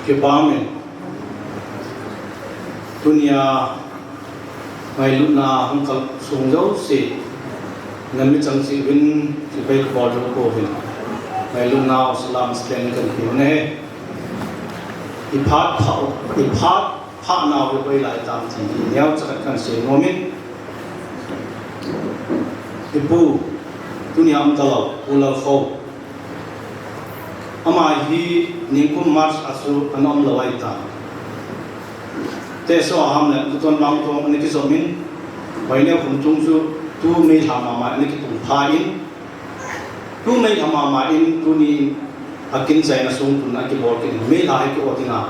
Kipa umin. Tunia ngailutna hung kalsong jouse, nami chang cheh uvin chibai kabol jou pouvin. Ngailutnau salam spen kahin pe u ahi. Iphat pha, iphat pha nau hi hoilai tam ti hi neocha khat kahin sei nomin. Ipu, tunia um talou, Pu Lalkhou. Ama hi nikum March a chu ana umlou ahitai. Teso Aham le Luton Mangtong ana kijomin, Hoineo Khumtung chu tu May lha mama ana kitung phat in, tu May lha mama in tuni in akin chaina sung tun akibol kit in, May lha hi ki-o dinga,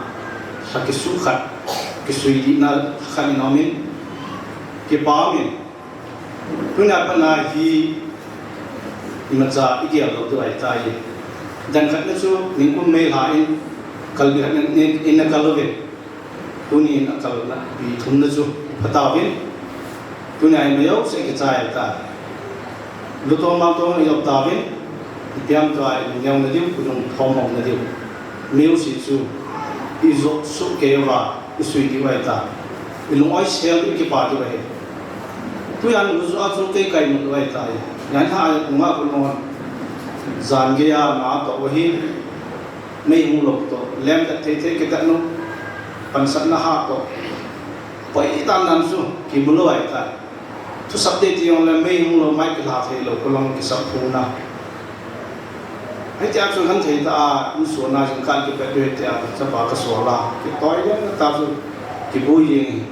lha kisuh khat, kisui dihna khat in aumin, kipa umin. Tunia pat a hi imacha igel lou diu ahitai. Dan khat na chu nikum May lha in kalbi khat in, in, in akal uvin. Tuni in akal na pi thum na chu pha tauvin. Tunia hi majouse kichai tai. Luton Mangtong ijop tauvin. Ipi ham tua ilungneo na diu, ilung thom hom na diu. Music chu ijop suh kei uva. Isui diu ahitai. Ilung oisel diu, kipa diu ahi. Tujan luju a chu kei kaimut diu ahitai. Jan ha a lunga kulon. Jan geiya na toh ahi. Mei hung lou toh. Lemtat thei thei kitat nu. Pansatna ha toh. Poi dan dan chu kimu lou ahitai. Thusap te ti jong le mei hung lou, mic kilha thei lou, kolung kisap phung na. Hitia chu kan thei ta a, insung a jingkah kipet ve tia, chapa ka sol a, kitoi le ta chu, kibui jeng.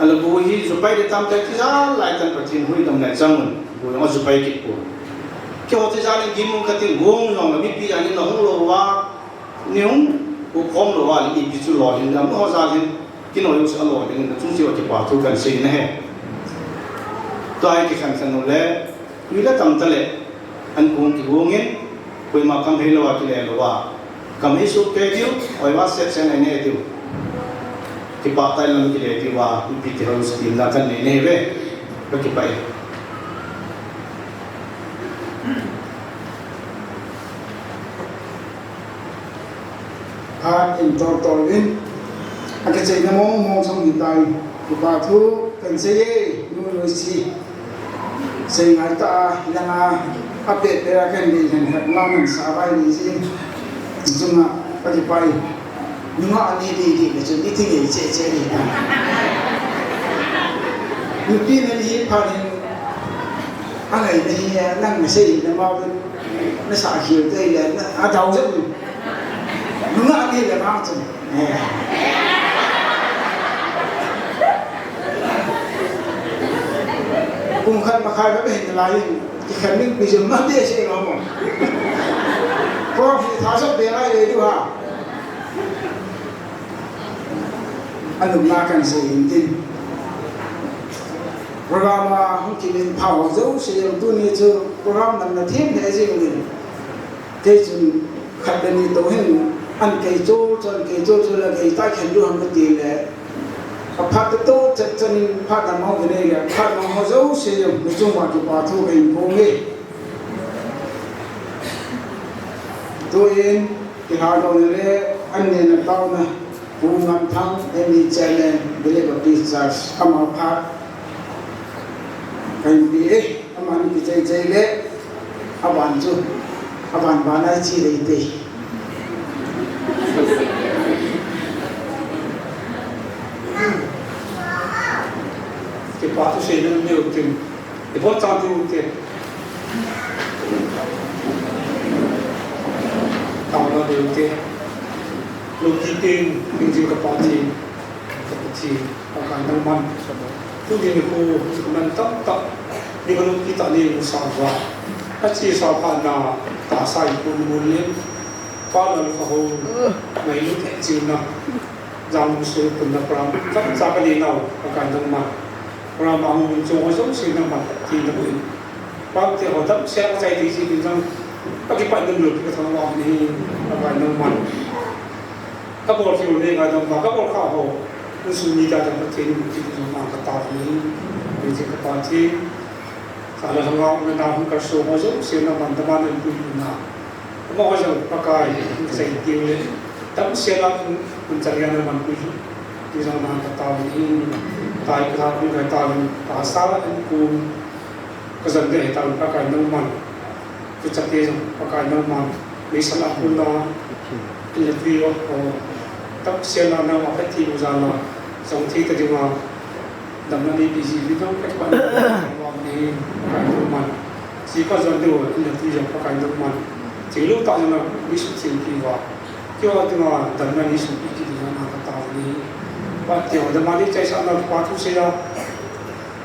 Ala bui hi, jupai le tam te ti jal lai tan Pathen huhdam le chang un, bui jong jupai kit pon. Keiho ti jal in gim un kati, gong jong le mipi jal in la hung lou va, ni hung, u khom lou va, ipi chu lou hin, lam ho jal hin, Kinoi u sa lo ding, nachung cheh uva kipa thu kan sei nahi. Tua hi kikhen khen u le, mi la tam ta le, an kong kigong in, koima kam hei lou a kile lou a. Kam hei suh kei diu, oi va set sen ai ne diu. Kipa tai lam kile diu a, ipi ti ho sa tim na kan nei nei ve. Ka kipa e. Phat in tol tol in, akicheina mong mong chang hitai, kipa thu kan sei e, nu nu si. Sei ngai ta a, langa, ape pe a kan dei kan het la man sa vai ni si. Chunga, akipa e. Nunga ani di di le chun, iti ngei che che ni ta. Nupi na ni phat in, angai na hi, nang na sei na mau. Na sa khel te le, na, a dau jep. Nunga ni le ma chu. Eh. Kum khat makhai ka be hin lai, kikhen ning pi jong ma te se lo mo. Ko phi tha sa be lai le du ha. Anung na kan sei in tin. Program a hung kimin pha ho jouse jong tuni chu program nam na them le jing in. Kei chun khat le ni to hin an kei chol chon, kei chol chon la kei ta khen du ham ti le. A phat to chan chan in phat nam ho nei le, phat nam ho jouse jong mi chung uva kipa thu kei phong e. Tuin, Kihal dohna le an nehna taona, Pu Ngamthang, M E Chairman, Village Baptist Church, ama phat. Kahin pe e, amani kichai chai le, aban chu, aban ban a chi lei te. Kipa thu seina neo tin. Ibon chang diu te. Taona diu te. Loupi pen, hingjing kapa ti, kapa ti, Pakai nangman. Tuni nikho, man tamtah, ni ka loupi tah ni mu sa uva. Achesa phat na, tahsa i pun mun le, Pa Lalkhoho, ngailut hehchenna. Jangmum sung punna program tamtah kanei nau, Pakai nangman. Program a hung chon ho jouse nangman tina boh in. Program te ho damsel a chai thei jing in jong, kakipah in loupi kathangvah in ahi, Pakai nangman. Kabol kit u le ngai nangman, kabol kha ho. Insung mi tia jong Pathen in loupi jong nang kataovin ahi, Pathen kapa thei. Kala lhanga umna hung kalsong ho jouse nangman, nangman in puipina. Amaho jong Pakai, kasei tiu le. Tamsel a hung, hung chang a na manpui hi. Ti jong na ka taovin, tai ka hung ka taovin, ka sa in ku, ka jan de taovin, Pakai nangman. Tuchate jong Pakai nangman. Meisel a hung la, in le tui o, o. Tamsel a nangma phat thi u jal a, jong thei ta dinga, damna neipe ji, mi dang ka kipa na, Pakai nangman. Chi ka jan de o, in le tui jong Pakai nangman. Thil lou tah jong na, mi sut thil pi va. Keiho dinga damna neisopi kit ding in ka taovin. Phat teu damna neichaisah na pa thusei a,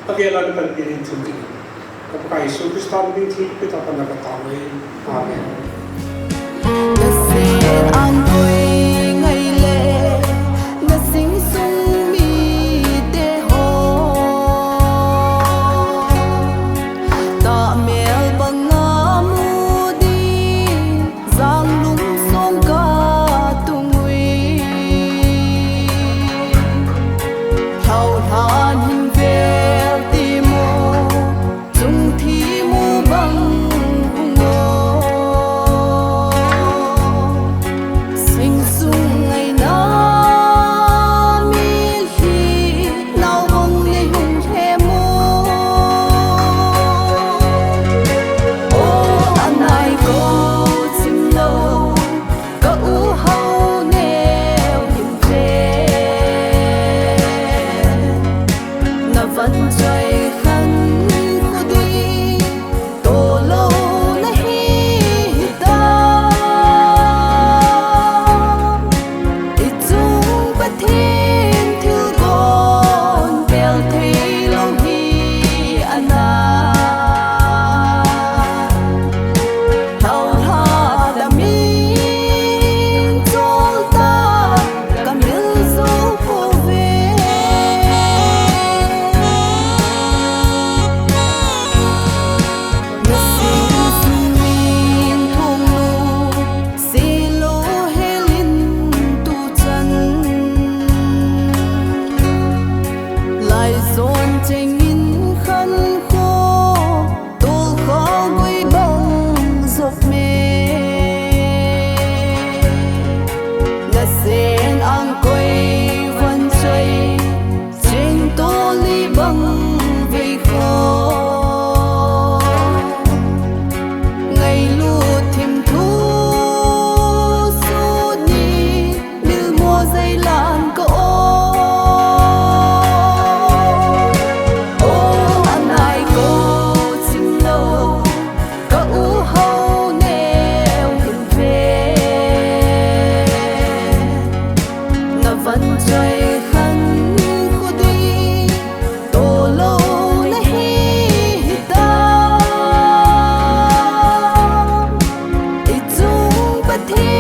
avel a napanpi in thum kit in. Ka Pakai Jesu Christa min in thil pia tah a ka taove. Amen. Na sen angkoi ngai le, na sing sung mite ho, tahmel banga mu ding. Janglum song ka tung ui. Lhauhlan hin vel ti mo, chung thi mu bang hung o. Sing sung ngaina mi hi nau bang le hung he mo. O, anai ko chim lou, ka u hao neo hin ve. Na van choi khan khu dui, to lou na hi ta. I chung Pathen thilgon pel thei lou hi ana. Lhauhlan a min chol ta ka mil jou pouve. Na sing sung min thong lou, se lou hel in tu chan. Lai jon cheng in khan kho, tol kho gui bang jop me. Na sen angkoi van choi, cheng tol li bang vei kho. Ngailut thim thu sut ni, mil mo jai lan ka o. O, anai ko chim lou, ka u hao neo hin ve. Na van choi khan khu dui, to lou na hi ta. I chung Pathen